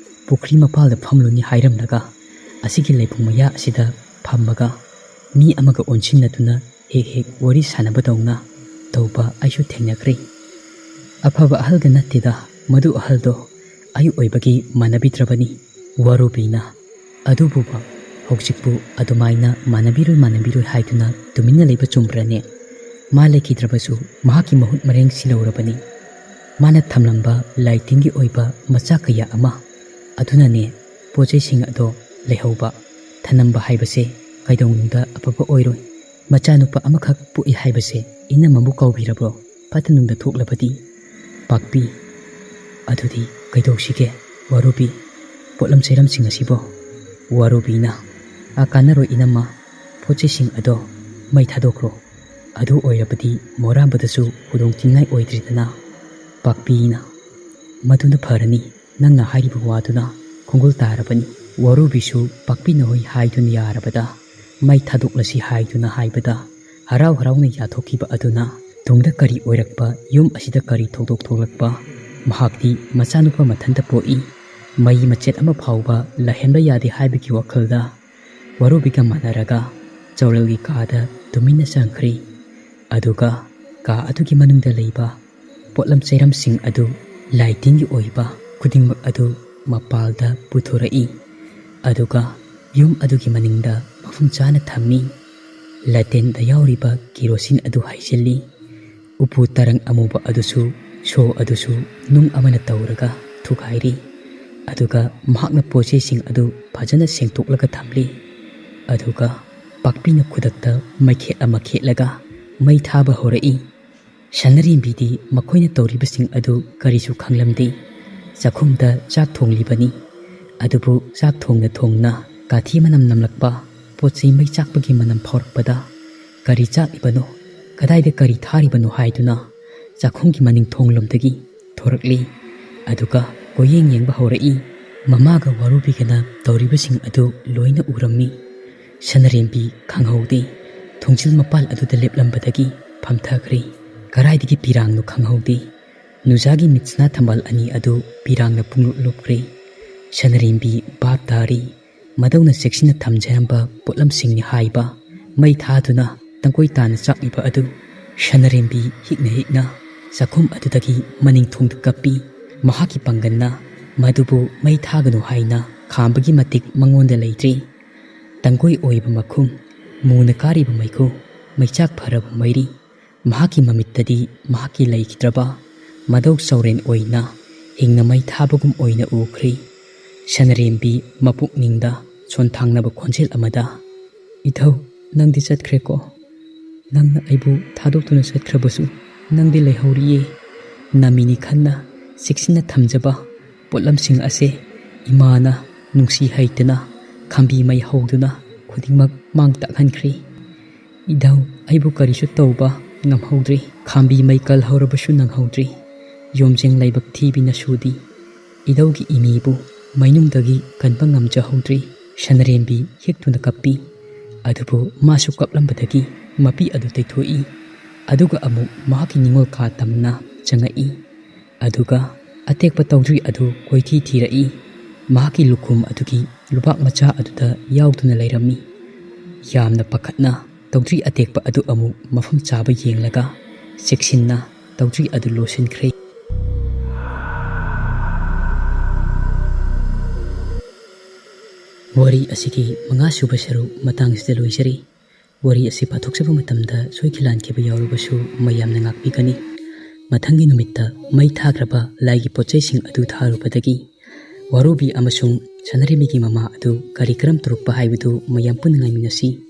ꯄꯨꯈ꯭ꯔꯤ ꯃꯄꯥꯜꯗ ꯐꯝꯂꯨꯅꯤ ꯍꯥꯏꯔꯝꯂꯒ ꯑꯁꯤꯒꯤ ꯂꯩꯄꯨꯡ ꯃꯌꯥ ꯑꯁꯤꯗ ꯐꯝꯃꯒ ꯃꯤ ꯑꯃꯒ ꯑꯣꯟꯁꯤꯟꯅꯗꯨꯅ ꯍꯦꯛ ꯍꯦꯛ ꯋꯥꯔꯤ ꯁꯥꯟꯅꯕꯗꯧꯅ ꯇꯧꯕ ꯑꯩꯁꯨ ꯊꯦꯡꯅꯈ꯭ꯔꯦ꯫ ꯑꯐꯕ ꯑꯍꯜꯒ ꯅꯠꯇꯦꯗ, ꯃꯗꯨ ꯑꯍꯜꯗꯣ ꯑꯩ ꯑꯣꯏꯕꯒꯤ ꯃꯥꯟꯅꯕꯤꯗ꯭ꯔꯕꯅꯤ꯫ ꯋꯥꯔꯨꯕꯤꯅ, ꯑꯗꯨꯕꯨꯕ ꯍꯧꯖꯤꯛꯄꯨ ꯑꯗꯨꯃꯥꯏꯅ ꯃꯥꯟꯅꯕꯤꯔꯣꯏ ꯃꯥꯟꯅꯕꯤꯔꯣꯏ ꯍꯥꯏꯗꯨꯅ ꯇꯨꯃꯤꯟꯅ ꯂꯩꯕ ꯆꯨꯝꯕ꯭ꯔꯅꯦ? ꯃꯥ ꯂꯩꯈꯤꯗ꯭ꯔꯕꯁꯨ ꯃꯍꯥꯛꯀꯤ ꯃꯍꯨꯠ ꯃꯔꯦꯡ ꯁꯤꯜꯍꯧꯔꯕꯅꯤ꯫ ꯃꯥꯅ ꯊꯝꯂꯝꯕ ꯂꯥꯏ ꯇꯤꯟꯒꯤ ꯑꯣꯏꯕ ꯃꯆꯥꯛ ꯀꯌꯥ ꯑꯃ ꯑꯗꯨꯅꯅꯦ ꯄꯣꯠ ꯆꯩꯁꯤꯡ ꯑꯗꯣ ꯂꯩꯍꯧꯕ꯫ ꯊꯅꯝꯕ ꯍꯥꯏꯕꯁꯦ ꯀꯩꯗꯧꯅꯨꯡꯗ ꯑꯐꯕ ꯑꯣꯏꯔꯣꯏ꯫ ꯃꯆꯥꯅꯨꯄꯥ ꯑꯃꯈꯛ ꯄꯣꯛꯏ ꯍꯥꯏꯕꯁꯦ ꯏꯅꯝꯃꯕꯨ ꯀꯥꯎꯕꯤꯔꯕ꯭ꯔꯣ? ꯐꯠꯇ ꯅꯨꯡꯗ ꯊꯣꯛꯂꯕꯗꯤ꯫ ꯄꯥꯛꯄꯤ, ꯑꯗꯨꯗꯤ ꯀꯩꯗꯧꯁꯤꯒꯦ? ꯋꯥꯔꯨꯕꯤ, ꯄꯣꯠꯂꯝ ꯆꯩꯔꯝꯁꯤꯡ ꯑꯁꯤꯕꯣ? ꯋꯥꯔꯨꯕꯤꯅ, ꯑꯥ ꯀꯥꯟꯅꯔꯣꯏ ꯏꯅꯝꯃ, ꯄꯣꯠ ꯆꯩꯁꯤꯡ ꯑꯗꯣ ꯃꯩ ꯊꯥꯗꯣꯛꯈ꯭ꯔꯣ꯫ ꯑꯗꯨ ꯑꯣꯏꯔꯕꯗꯤ ꯃꯣꯔꯥꯝꯕꯗꯁꯨ ꯈꯨꯗꯣꯡ ꯊꯤꯅꯤꯡꯉꯥꯏ ꯑꯣꯏꯗ꯭ꯔꯦꯗꯅ꯫ ꯄꯥꯛꯄꯤꯅ, ꯃꯗꯨꯅ ꯐꯔꯅꯤ, ꯅꯪꯅ ꯍꯥꯏꯔꯤꯕ ꯋꯥꯗꯨꯅ ꯈꯣꯡꯒꯨꯜ ꯇꯥꯔꯕꯅꯤ꯫ ꯋꯥꯔꯨꯕꯤꯁꯨ ꯄꯥꯛꯄꯤꯅ ꯍꯣꯏ ꯍꯥꯏꯗꯨꯅ ꯌꯥꯔꯕꯗ ꯃꯩ ꯊꯥꯗꯣꯛꯂꯁꯤ ꯍꯥꯏꯗꯨꯅ ꯍꯥꯏꯕꯗ ꯍꯔꯥꯎ ꯍꯔꯥꯎꯅ ꯌꯥꯊꯣꯛꯈꯤꯕ ꯑꯗꯨꯅ ꯇꯨꯡꯗ ꯀꯔꯤ ꯑꯣꯏꯔꯛꯄ, ꯌꯨꯝ ꯑꯁꯤꯗ ꯀꯔꯤ ꯊꯧꯗꯣꯛ ꯊꯣꯛꯂꯛꯄ, ꯃꯍꯥꯛꯇꯤ ꯃꯆꯥꯅꯨꯄꯥ ꯃꯊꯟꯇ ꯄꯣꯛꯏ꯫ ꯃꯩ ꯃꯆꯦꯠ ꯑꯃ ꯐꯥꯎꯕ ꯂꯥꯏꯍꯟꯕ ꯌꯥꯗꯦ ꯍꯥꯏꯕꯒꯤ ꯋꯥꯈꯜꯗ ꯋꯥꯔꯨꯕꯤꯒ ꯃꯥꯟꯅꯔꯒ ꯆꯧꯔꯦꯜꯒꯤ ꯀꯥꯗ ꯇꯨꯃꯤꯟꯅ ꯆꯪꯈ꯭ꯔꯤ꯫ ꯑꯗꯨꯒ ꯀꯥ ꯑꯗꯨꯒꯤ ꯃꯅꯨꯡꯗ ꯂꯩꯕ ꯄꯣꯠꯂꯝ ꯆꯩꯔꯝꯁꯤꯡ ꯑꯗꯨ, ꯂꯥꯏ ꯇꯤꯟꯒꯤ ꯑꯣꯏꯕ ꯈꯨꯗꯤꯡꯃꯛ ꯑꯗꯨ ꯃꯄꯥꯜꯗ ꯄꯨꯊꯣꯔꯛꯏ꯫ ꯑꯗꯨꯒ ꯌꯨꯝ ꯑꯗꯨꯒꯤ ꯃꯅꯤꯡꯗ ꯃꯐꯝ ꯆꯥꯅ ꯊꯝꯃꯤ꯫ ꯂꯥꯇꯦꯟꯗ ꯌꯥꯎꯔꯤꯕ ꯀꯦꯔꯣꯁꯤꯟ ꯑꯗꯨ ꯍꯩꯖꯤꯜꯂꯤ꯫ ꯎꯄꯨ ꯇꯔꯪ ꯑꯃꯨꯕ ꯑꯗꯨꯁꯨ, ꯁꯣ ꯑꯗꯨꯁꯨ ꯅꯨꯡ ꯑꯃꯅ ꯇꯧꯔꯒ ꯊꯨꯒꯥꯏꯔꯤ꯫ ꯑꯗꯨꯒ ꯃꯍꯥꯛꯅ ꯄꯣꯠꯆꯩꯁꯤꯡ ꯑꯗꯨ ꯐꯖꯅ ꯁꯦꯡꯗꯣꯛꯂꯒ ꯊꯝꯂꯤ꯫ ꯑꯗꯨꯒ ꯄꯥꯛꯄꯤꯅ ꯈꯨꯗꯛꯇ ꯃꯩꯈꯦꯠ ꯑꯃ ꯈꯦꯠꯂꯒ ꯃꯩ ꯊꯥꯕ ꯍꯧꯔꯛꯏ꯫ ꯁꯅꯔꯦꯝꯕꯤꯗꯤ ꯃꯈꯣꯏꯅ ꯇꯧꯔꯤꯕꯁꯤꯡ ꯑꯗꯨ ꯀꯔꯤꯁꯨ ꯈꯪꯂꯝꯗꯦ꯫ ꯆꯥꯛꯈꯨꯝꯗ ꯆꯥꯛ ꯊꯣꯡꯂꯤꯕꯅꯤ꯫ ꯑꯗꯨꯕꯨ ꯆꯥꯛ ꯊꯣꯡꯅ ꯊꯣꯡꯅ ꯀꯥꯊꯤ ꯃꯅꯝ ꯅꯝꯂꯛꯄ, ꯄꯣꯠ ꯆꯩ ꯃꯩ ꯆꯥꯛꯄꯒꯤ ꯃꯅꯝ ꯐꯥꯎꯔꯛꯄꯗ, "ꯀꯔꯤ ꯆꯥꯛꯂꯤꯕꯅꯣ? ꯀꯗꯥꯏꯗ ꯀꯔꯤ ꯊꯥꯔꯤꯕꯅꯣ?" ꯍꯥꯏꯗꯨꯅ ꯆꯥꯛꯈꯨꯝꯒꯤ ꯃꯅꯤꯡ ꯊꯣꯡꯂꯣꯝꯗꯒꯤ ꯊꯣꯔꯛꯂꯤ꯫ ꯑꯗꯨꯒ ꯀꯣꯏꯌꯦꯡ ꯌꯦꯡꯕ ꯍꯧꯔꯛꯏ꯫ ꯃꯃꯥꯒ ꯋꯥꯔꯨꯕꯤꯒꯅ ꯇꯧꯔꯤꯕꯁꯤꯡ ꯑꯗꯨ ꯂꯣꯏꯅ ꯎꯔꯝꯃꯤ꯫ ꯁꯅꯔꯦꯝꯕꯤ ꯈꯪꯍꯧꯗꯦ꯫ ꯊꯣꯡꯖꯤꯜ ꯃꯄꯥꯜ ꯑꯗꯨꯗ ꯂꯦꯞꯂꯝꯕꯗꯒꯤ ꯐꯝꯊꯈ꯭ꯔꯦ꯫ ꯀꯗꯥꯏꯗꯒꯤ ꯄꯤꯔꯥꯡꯅꯣ ꯈꯪꯍꯧꯗꯦ꯫ ꯅꯨꯖꯥꯒꯤ ꯃꯤꯠꯁꯅꯥ ꯊꯝꯕꯥꯜ ꯑꯅꯤ ꯑꯗꯨ ꯄꯤꯔꯥꯡꯅ ꯄꯨꯡꯂꯨꯞ ꯂꯨꯞꯈ꯭ꯔꯦ꯫ ꯁꯅꯔꯦꯝꯕꯤ ꯚꯥꯞ ꯇꯥꯔꯤ꯫ ꯃꯗꯧꯅ ꯆꯦꯛꯁꯤꯟꯅ ꯊꯝꯖꯔꯝꯕ ꯄꯣꯠꯂꯝꯁꯤꯡꯅꯤ ꯍꯥꯏꯕ꯫ ꯃꯩ ꯊꯥꯗꯨꯅ ꯇꯪꯀꯣꯏ ꯇꯥꯅ ꯆꯥꯛꯂꯤꯕ ꯑꯗꯨ꯫ ꯁꯅꯔꯦꯝꯕꯤ ꯍꯤꯛꯅ ꯍꯤꯛꯅ ꯆꯥꯛꯈꯨꯝ ꯑꯗꯨꯗꯒꯤ ꯃꯅꯤꯡ ꯊꯣꯡꯗ ꯀꯞꯄꯤ꯫ ꯃꯍꯥꯛꯀꯤ ꯄꯥꯡꯒꯜꯅ ꯃꯗꯨꯕꯨ ꯃꯩ ꯊꯥꯒꯅꯨ ꯍꯥꯏꯅ ꯈꯥꯝꯕꯒꯤ ꯃꯇꯤꯛ ꯃꯉꯣꯟꯗ ꯂꯩꯇ꯭ꯔꯤ꯫ ꯇꯪꯀꯣꯏ ꯑꯣꯏꯕ ꯃꯈꯨꯝ, ꯃꯨꯅ ꯀꯥꯔꯤꯕ ꯃꯩꯈꯨ, ꯃꯩꯆꯥꯛ ꯐꯔꯕ ꯃꯩꯔꯤ, ꯃꯍꯥꯛꯀꯤ ꯃꯃꯤꯠꯇꯗꯤ ꯃꯍꯥꯛꯀꯤ ꯂꯩꯈꯤꯗ꯭ꯔꯕ ꯃꯗꯧ ꯆꯥꯎꯔꯦꯟ ꯑꯣꯏꯅ ꯍꯤꯡꯅ ꯃꯩ ꯊꯥꯕꯒꯨꯝ ꯑꯣꯏꯅ ꯎꯈ꯭ꯔꯤ꯫ ꯁꯅꯔꯦꯝꯕꯤ ꯃꯄꯨꯛꯅꯤꯡꯗ ꯁꯣꯟꯊꯥꯡꯅꯕ ꯈꯣꯟꯖꯦꯜ ꯑꯃꯗ, "ꯏꯙꯧ, ꯅꯪꯗꯤ ꯆꯠꯈ꯭ꯔꯦꯀꯣ? ꯅꯪꯅ ꯑꯩꯕꯨ ꯊꯥꯗꯣꯛꯇꯨꯅ ꯆꯠꯈ꯭ꯔꯕꯁꯨ ꯅꯪꯗꯤ ꯂꯩꯍꯧꯔꯤꯌꯦ꯫ ꯅꯃꯤꯅꯤ ꯈꯟꯅ ꯆꯦꯛꯁꯤꯟꯅ ꯊꯝꯖꯕ ꯄꯣꯠꯂꯝꯁꯤꯡ ꯑꯁꯦ ꯏꯃꯥꯅ ꯅꯨꯡꯁꯤ ꯍꯩꯇꯅ ꯈꯥꯝꯕꯤ ꯃꯩ ꯍꯧꯗꯨꯅ ꯈꯨꯗꯤꯡꯃꯛ ꯃꯥꯡ ꯇꯥꯛꯍꯟꯈ꯭ꯔꯦ꯫ ꯏꯙꯧ, ꯑꯩꯕꯨ ꯀꯔꯤꯁꯨ ꯇꯧꯕ ꯉꯝꯍꯧꯗ꯭ꯔꯤ꯫ ꯈꯥꯝꯕꯤ ꯃꯩ ꯀꯜꯍꯧꯔꯕꯁꯨ ꯅꯪꯍꯧꯗ꯭ꯔꯤ꯫ ꯌꯣꯝꯖꯦꯡ ꯂꯥꯏꯕꯛ ꯊꯤꯕꯤꯅꯁꯨꯗꯤ ꯏꯙꯧꯒꯤ ꯏꯃꯤꯕꯨ ꯃꯩꯅꯨꯡꯗꯒꯤ ꯀꯟꯕ ꯉꯝꯖꯍꯧꯗ꯭ꯔꯤ꯫" ꯁꯅꯔꯦꯝꯕꯤ ꯍꯤꯛꯇꯨꯅ ꯀꯞꯄꯤ꯫ ꯑꯗꯨꯕꯨ ꯃꯥꯁꯨ ꯀꯞꯂꯝꯕꯗꯒꯤ ꯃꯄꯤ ꯑꯗꯨ ꯇꯩꯊꯣꯛꯏ꯫ ꯑꯗꯨꯒ ꯑꯃꯨꯛ ꯃꯍꯥꯛꯀꯤ ꯅꯤꯡꯉꯣꯜ ꯀꯥ ꯇꯝꯅ ꯆꯪꯉꯛꯏ꯫ ꯑꯗꯨꯒ ꯑꯇꯦꯛꯄ ꯇꯧꯗ꯭ꯔꯤ ꯑꯗꯨ ꯀꯣꯏꯊꯤ ꯊꯤꯔꯛꯏ꯫ ꯃꯍꯥꯛꯀꯤ ꯂꯨꯈꯨꯝ ꯑꯗꯨꯒꯤ ꯂꯨꯕꯥꯛ ꯃꯆꯥ ꯑꯗꯨꯗ ꯌꯥꯎꯗꯨꯅ ꯂꯩꯔꯝꯃꯤ꯫ ꯌꯥꯝꯅ ꯄꯥꯈꯠꯅ ꯇꯧꯗ꯭ꯔꯤ ꯑꯇꯦꯛꯄ ꯑꯗꯨ ꯑꯃꯨꯛ ꯃꯐꯝ ꯆꯥꯕ ꯌꯦꯡꯂꯒ ꯆꯦꯛꯁꯤꯟꯅ ꯇꯧꯗ꯭ꯔꯤ ꯑꯗꯨ ꯂꯣꯠꯁꯤꯟꯈ꯭ꯔꯦ꯫ ꯋꯥꯔꯤ ꯑꯁꯤꯒꯤ ꯃꯉꯥꯁꯨꯕ ꯁꯔꯨꯛ ꯃꯇꯥꯡꯁꯤꯗ ꯂꯣꯏꯖꯔꯤ꯫ ꯋꯥꯔꯤ ꯑꯁꯤ ꯄꯥꯊꯣꯛꯆꯕ ꯃꯇꯝꯗ ꯁꯣꯏꯈꯤ ꯂꯥꯟꯈꯤꯕ ꯌꯥꯎꯔꯕꯁꯨ ꯃꯌꯥꯝꯅ ꯉꯥꯛꯄꯤꯒꯅꯤ꯫ ꯃꯊꯪꯒꯤ ꯅꯨꯃꯤꯠꯇ ꯃꯩ ꯊꯥꯈ꯭ꯔꯕ ꯂꯥꯏꯒꯤ ꯄꯣꯠꯆꯩꯁꯤꯡ ꯑꯗꯨ ꯊꯥꯔꯨꯕꯗꯒꯤ ꯋꯥꯔꯨꯕꯤ ꯑꯃꯁꯨꯡ ꯁꯅꯔꯦꯝꯕꯤꯒꯤ ꯃꯃꯥ ꯑꯗꯨ ꯀꯔꯤ ꯀꯔꯝ ꯇꯧꯔꯛꯄ ꯍꯥꯏꯕꯗꯨ ꯃꯌꯥꯝ ꯄꯨꯟꯅ ꯉꯥꯏꯃꯤꯟꯅꯁꯤ꯫